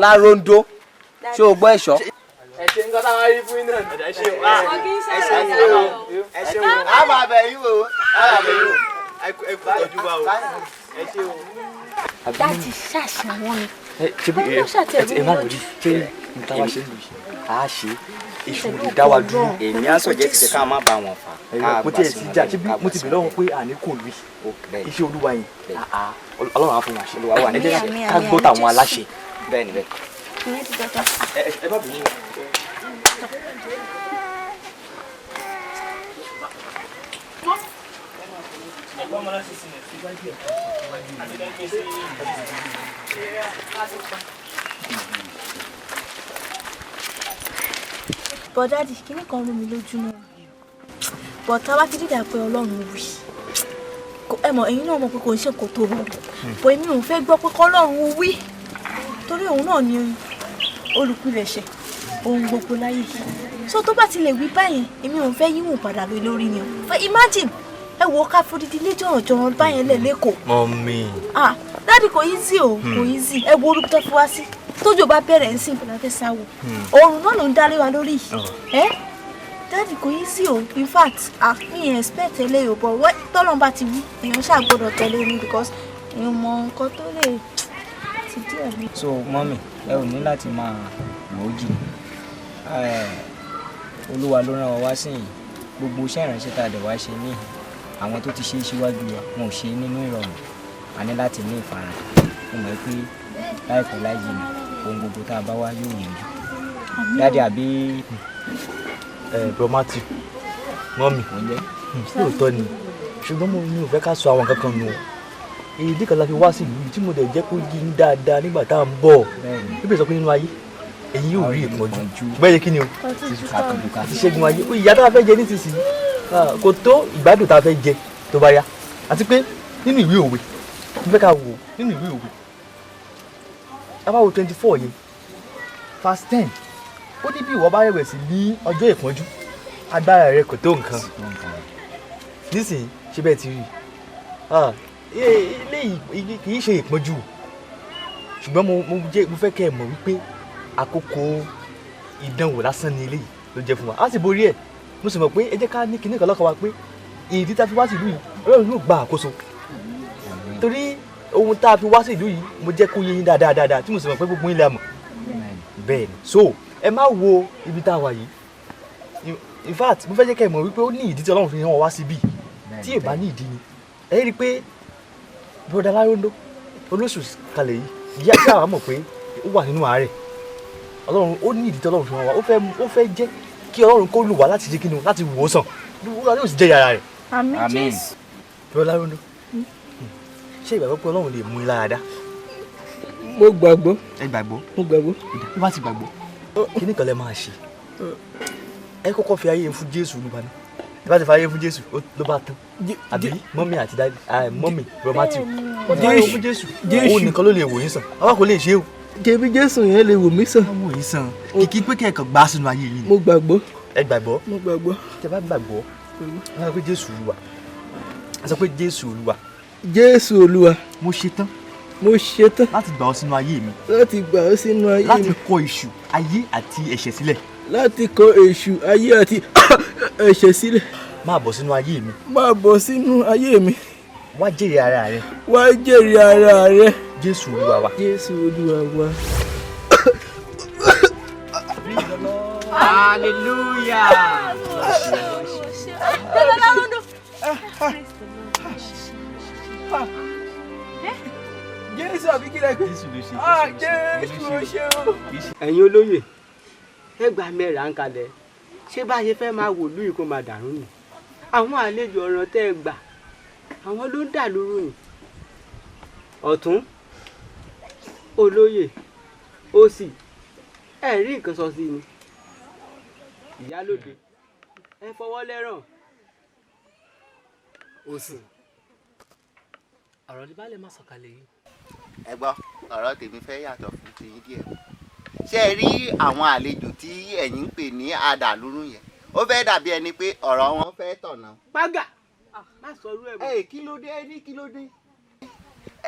Láróńdó, ṣé o gbọ́ ẹ̀ṣọ́? Ẹ ṣe nǹkan táwọn rí fún iná. Ẹ ṣe o, ẹ ṣe o, ẹ ṣe o. A máa bẹ̀ yín o, a máa bẹ̀ yín o. Ẹ kú ìtọ́jú wa o. Ẹ ṣe o. Dáàdì ṣàṣà wọn ni. Ṣe bí ẹ má wòlíì ṣé n ta wá ṣe ń lù yìí, a ṣe èṣù lè dá wa dúró. Èmi á sọ̀jẹ́ ti ṣe ká má bá wọn fà. Mo ti ẹ̀ ti jà, ṣé bí mo ti bẹ̀rẹ̀ lọ́wọ́ pé àní kò lù yìí, iṣẹ́ Olúwa yẹn Ọlọ́run á fún wa ṣe, ẹ jẹ́ ká gbọ́ tàwọn aláṣẹ. Bẹ́ẹ̀ni bẹ́ẹ̀. Ẹ má bínú. But daddy, kíní kan rú mi lójú náà. But tá a bá ti dìjà pé Ọlọ́run wí, ẹ mọ̀, ẹ̀yin náà mọ̀ pé kò ń ṣe nǹkan tó rọrùn. But èmi ò fẹ́ gbọ́ pé kọ́lọ́run wí, torí òun náà ni olùpilẹ̀ṣẹ̀ ohun gbogbo láyé. So tó bá ti lè wí báyẹn, èmi ò fẹ́ yíwọ̀n padà lé lórí ni o. Imagine, ẹ wo ká fodidi lé jọ̀rọ̀jọ̀rọ̀ báyẹn lẹ̀ lẹ́kọ̀ọ́. Mọ́mí. Ah, daddy, kò easy o, kò easy. Ẹ wo orúkọ tó fi wá sí. Tójò bá bẹ̀rẹ̀ ń sìn, kò láfẹ́ sáwò. Oòrùn náà ló ń darí wa lórí. Ẹ daddy, kò easy o. In fact, ah, mi ì expect eléyìí o, but tọ́lọ́n bá ti wí, èèyàn ṣáà gbọ́dọ̀ tẹ̀lé ni because èèyàn mọ nǹkan tó lè ti díẹ̀ mi. So mọ́mì, ẹ ò ní láti máa wò ó jì. Olúwa ló rán wa wá sí yìí. Gbogbo iṣẹ́ ìránṣẹ́ tá a dẹ̀ wá ṣe níhìn, àwọn tó ti ṣe é síwájú wa wọn ò ṣe é nínú ìrọ̀rùn. A ní láti ní ìfaradà. Mo mọ̀ pé láìpẹ́ láì jìnnà, ohun gbogbo tá a bá wá yóò yanjú. Daddy àbí. Bro Matthew, mọ́mì, lóòótọ́ ni, ṣùgbọ́n mo ní ò fẹ́ ká sọ àwọn kankan nù. Ìdí kan la fi wá sí ìlú tí mo dẹ̀ jẹ́ kó yí dáadáa nígbà tá à ń bọ̀. Bíbélì sọ pé nínú ayé èyí yóò rí ìpọ́njú. Bẹ́ẹ̀ yẹ kí ni o? Àti ṣẹ́gun ayé. Ìyá tá a fẹ́ jẹ nísinsìnyí kò tó ìgbádùn tá a fẹ́ jẹ tó bá yá. Àti pé nínú ìwé òwe, mo fẹ́ ká wò nínú ìwé òwe, abáwo 24 yẹn, verse 10, ó ní bí ìwọ bá rẹ̀wẹ̀sì ní ọjọ́ ìpọ́njú, agbára rẹ kò tó nǹkan. Nísìnyí ṣé bẹ́ẹ̀ ti rí i, eléyìí kì í ṣe ìpọ́njú, ṣùgbọ́n mo fẹ́ kẹ́ ẹ mọ̀ wípé àkókò ìdánwò lásán ni eléyìí ló jẹ́ fún wa, a sì borí ẹ̀. Mo sì mọ̀ pé ẹ jẹ́ ká ní kinní kan lọ́kàn wa pé ìdí tá a fi wá sí ìlú yìí, Ọlọ́run yóò gba àkóso, torí ohun tá a fi wá sí ìlú yìí mo jẹ́ kó yé yín dáadáa dáadáa, tí mo sì mọ̀ pé gbogbo yín lè mọ̀ bẹ́ẹ̀ ni. So ẹ má wo ibi tá a wà yìí. In fact, mo fẹ́ jẹ́ kẹ́ ẹ mọ̀ wípé ó ní ìdí tí Ọlọ́run fi rán wa wá síbí. Tí ì bá ní ìdí ni, ẹ rí i pé broda Láróńdó olóṣù kalẹ̀ yìí, ìyá tí àwa mọ̀ pé ó wà nínú àárẹ̀, Ọlọ́run ó ní ìdí tí Ọlọ́run fi rán wa. Ó fẹ́ jẹ́ kí Ọlọ́run kó lù wá láti ṣe kíni, láti wò ó sàn, yóò sì jẹ́ yàrá rẹ̀. Àmín Jésù. Broda Láróńdó, ṣé ìgbàgbọ́ pé Ọlọ́run lè mú yín lára dá? Mo gbàgbọ́. Ẹ gbàgbọ́? Mo gbàgbọ́. Bí wàá ti gbàgbọ́, kíní kan lẹ máa ṣe. Ẹ kọ́kọ́ fi ayé fún Jésù Olúwa náà. Ẹ bá ti fi ayé fún Jésù, ló bá tán. Àbí mọ́mí àti dáàdì, mọ́mí bro Matthew. Ó ti ayé fún Jésù. Òun nìkan ló lè wò yín sàn. Àwa kò lè ṣe o. Jẹbi Jésù yẹn lè wò mí sàn. Wò yín sàn. Kìkì pé kẹ́ẹ̀kan gbà sínú ayé yìí. Mo gbàgbọ́. Ẹ gbàgbọ́. Mo gbàgbọ́. Tẹ bá gbàgbọ́, ẹ sọ pé Jésù Olúwa. Ẹ sọ pé Jésù Olúwa. Jésù Olúwa. Mo ṣetán. Mo ṣetán. Láti gbà ọ́ sínú ayé mi. Láti gbà ọ́ sínú ayé mi. Láti kọ èṣù ayé àti ẹ̀ṣẹ̀ sílẹ̀. Láti kọ èṣù ayé àti ẹ̀ṣẹ̀ sílẹ̀. Máa bọ̀ sínú ayé mi. Máa bọ̀ sínú ayé mi. Wá jèrè ara rẹ. Wá jèrè ara rẹ. Jésù Olúwa wa. Jésù Olúwa wa. Hallelujah. Jésù àbí kí lẹ pé? Jésù ló ṣe. Ah, Jésù ló ṣe o. Ẹ̀yin olóyè, ẹ gbà mẹ́ra ń kalẹ̀. Ṣé báyé fẹ́ máa wò lóyè kó máa dàrú ni? Àwọn àlejò ọ̀ràn tẹ́ ẹ gbà, àwọn ló ń dà lóru ni. Ọ̀tún, olóyè, òsì, ẹ rí nǹkan sọ sí ni. Ìyálòde, ẹ fọwọ́ lẹ́ràn. Òsì, ọ̀rọ̀ ní baálé má sọ̀kalẹ̀ yìí. Ẹ gbọ́, ọ̀rọ̀ tèmi fẹ́ yàtọ̀ fún tiyín díẹ̀. Ṣé ẹ rí àwọn àlejò tí ẹ̀yin ń pè ní adàlúrú yẹn? Ó fẹ́ dàbí ẹni pé ọ̀rọ̀ wọn fẹ́ tọ̀nà. Págà, má sọ irú ẹ̀ mọ́. Ẹ kí ló dé? Ẹ ní kí ló dé?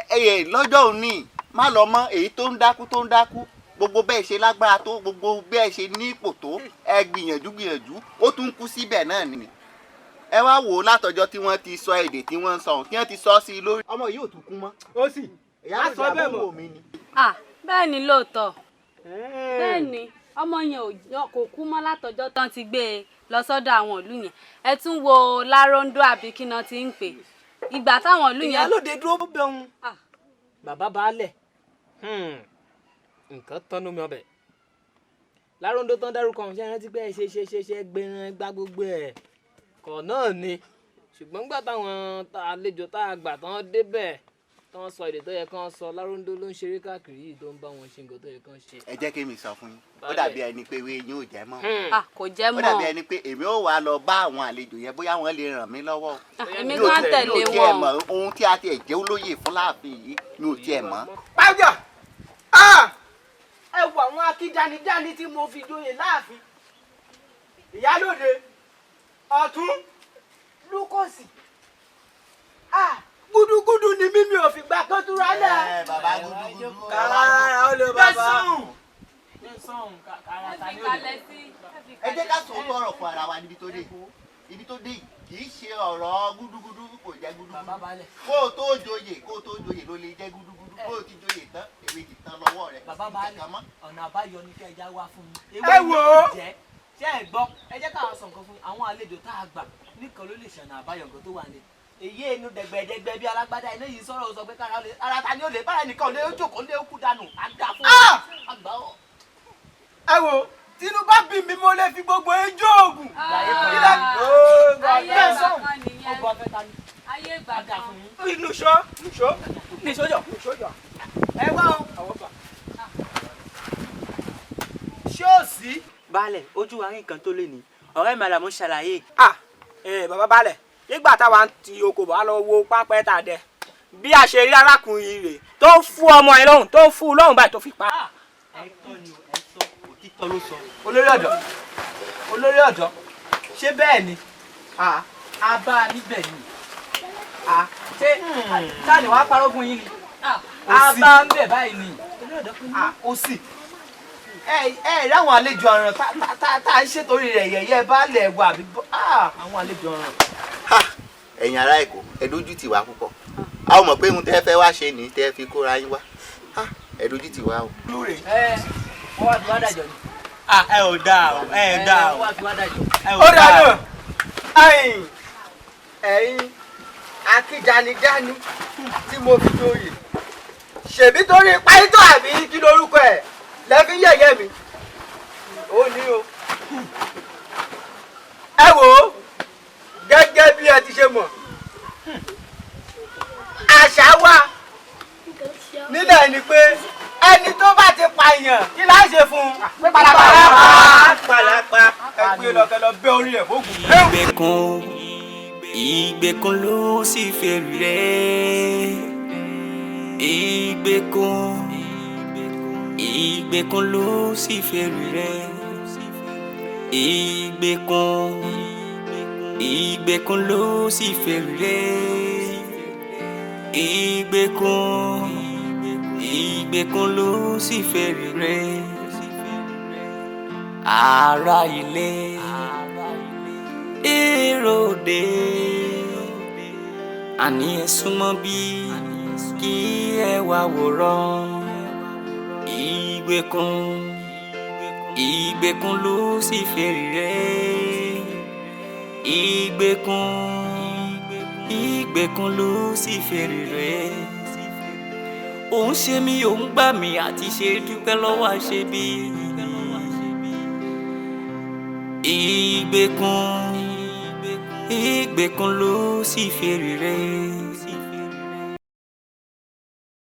Ẹ lọ́jọ́ òní má lọ mọ́ èyí tó ń dákú tó ń dákú, gbogbo bẹ́ẹ̀ ṣe lágbára tó, gbogbo bẹ́ẹ̀ ṣe ní ipò tó, ẹ gbìyànjú gbìyànjú, ó tún kú síbẹ̀ náà ni. Ẹ wá wò ó látọjọ́ tí wọ́n ti sọ èdè tí wọ́n ń sọ, tí wọ́n ti sọ sí i lórí. Ọmọ yìí ò tún kú mọ́. Ó sì má sọ bẹ́ẹ̀ mọ́. Ah, bẹ́ẹ̀ ni lóòótọ́. Bẹ́ẹ̀ ni ọmọ yẹn kò kú mọ́ látọjọ́ tán ti gbé e lọ sọ́dọ̀ àwọn ìlú yẹn. Ẹ tún wo Láróńdó àbí kí náà ti ń pè. Ìgbà táwọn ìlú yẹn. Ìyálòde dúró bẹ̀ òun. Bàbá baálẹ̀, nǹkan tán lómi ọbẹ̀. Láróńdó tán dárúkọ ọ̀hún, ṣé ẹ rántí pé ẹ ṣe ṣe ṣe ṣe gbẹran gbá gbogbo ẹ̀ kọ̀ náà ni. Ṣùgbọ́n nígbà táwọn àlejò tá a gbà tán débẹ̀ tán sọ èdè tó yẹ kán sọ, Láróńdó ló ń ṣeré káàkiri yìí tó ń bá wọn ṣe nǹkan tó yẹ kán ṣe. Ẹ jẹ́ kí mi sọ fún yín, ó dàbí ẹni pé ewé yín ò jẹ́ mọ́. Kò jẹ́ mọ́. Ó dàbí ẹni pé èmi ò wá lọ bá àwọn àlejò yẹn bóyá wọ́n lè ràn mí lọ́wọ́. Èmi gan tẹ̀lé wọn. Mi ò tiẹ̀ mọ̀ ohun tí a ti ẹ̀ jẹ́ olóyè fún láàfin yìí, mi ò tiẹ̀ mọ̀. Págà, ẹ wo àwọn akíjanijani tí mo fi joyè láàfin. Ìyálòde, ọ̀tún, lúkọ̀sì. Gúdúgúdú ni mímí ò fi gbà kan túra náà. Bàbá gúdúgúdú. Kára ó lè bàbá. Ẹ jẹ́ ká sòótọ́ ọ̀rọ̀ fún ara wa níbi tó dé. Ibi tó dé yìí kì í ṣe ọ̀rọ̀ gúdúgúdú, kò jẹ́ gúdúgúdú. Kó o tó joyè, kó o tó joyè ló lè jẹ́ gúdúgúdú. Kó o ti joyè tán, èwe ti tán lọ́wọ́ rẹ̀. Bàbá baálẹ̀, ọ̀nà àbáyọ ni kẹ́ ẹ já wá fún mi. Ẹ wò ó. Ṣé ẹ gbọ́? Ẹ jẹ́ ká sọ nǹkan fún àwọn àlejò tá a gbà nìkan ló lè ṣọ̀nà àbáyọ nǹkan tó wà ní. Èyí inú dẹ̀gbẹ̀dẹ̀gbẹ̀ bí alágbádá iná yìí sọ̀rọ̀ sọ pé kára lè ara ta ni ó lè bára ẹnìkan lè jókòó lé kú dànù àgbà fún àgbà ọ. Ẹ wo, Tinubu bí mi mo lè fi gbogbo ejò oògùn. Ayé ìgbà kan nìyẹn. Ayé ìgbà kan. Nùṣó nùṣó nìṣójọ. Nùṣójọ. Ẹ wá o. Ṣé ò sí? Baálẹ̀, ojú wa rí nǹkan tó lé ní. Ọ̀rẹ́ mi Àlàmú ṣàlàyé. Bàbá baálẹ̀, nígbà táwa ń ti oko bọ̀ á lọ wo pápẹ́ tá a dẹ. Bí a ṣe rí arákùnrin rẹ̀ tó ń fún ọmọ yẹn lọ́hùn, tó ń fún un lọ́hùn báyìí tó fi pa. Ẹ̀tọ́ ni o, ẹ̀tọ́, òtítọ́ ló sọ. Olórí ọ̀dọ́, olórí ọ̀dọ́, ṣé bẹ́ẹ̀ ni? A bá a níbẹ̀ ni. Ṣé táà ní wàá parọ́ fún yín ni? A bá a ń bẹ̀ báyìí ni. Olórí ọ̀dọ́ pé ó sì. Ẹ rí àwọn àlejò ọ̀ràn tá a ń ṣètòrí rẹ̀ yẹ̀yẹ́ baálẹ̀ wa àbí àwọn àlejò ọ̀ràn. Ẹ̀yin ará Èkó, ẹ dójú tì wá púpọ̀. A ò mọ̀ pé ohun tẹ́ fẹ́ wá ṣe nìyí tẹ́ fi kóra yín wá. Ẹ dójú tì wá o. Ẹ wọ́n wá fi wá dàjọ́ ni. Ẹ ò dáa o, ẹ ò dáa o. Wọ́n wá fi wá dàjọ́. Ó dáa náà, ẹ̀yin akíjanijani tí mo fi joyè. Ṣèbí torí páyítọ́ àbí kí lorúkọ ẹ̀ lẹ́fí yẹ̀yẹ́ mi. Ó ní o. Ẹ wò ó, gẹ́gẹ́ bí ẹ ti ṣe mọ̀, àṣà wa nílẹ̀ ni pé ẹni tó bá ti pààyàn kí láá ṣe fún un? Pàlàpà pàlàpà ẹ gbé lọ kẹ lọ bẹ́ orí ẹ̀ fóògùn. Ìgbèkùn, ìgbèkùn ló sì fèrè rẹ̀. Ìgbèkùn, Ìgbèkùn ló sì fèrè rẹ̀. Ìgbèkùn, ìgbèkùn ló sì fèrè rẹ̀. Ìgbèkùn, ìgbèkùn ló sì fèrè rẹ̀. Ará ilé, èrò dé, àní ẹ súnmọ́ bí kí ẹ wá wòran. Ìgbèkùn, ìgbèkùn ló sì fèrè rẹ̀. Ìgbèkùn, ìgbèkùn ló sì fèrè rẹ̀. Òun ṣe mí, òun gbà mí, àti ṣe dúpẹ́ lọ́wọ́ àṣebí. Ìgbèkùn, ìgbèkùn ló sì fèrè rẹ̀.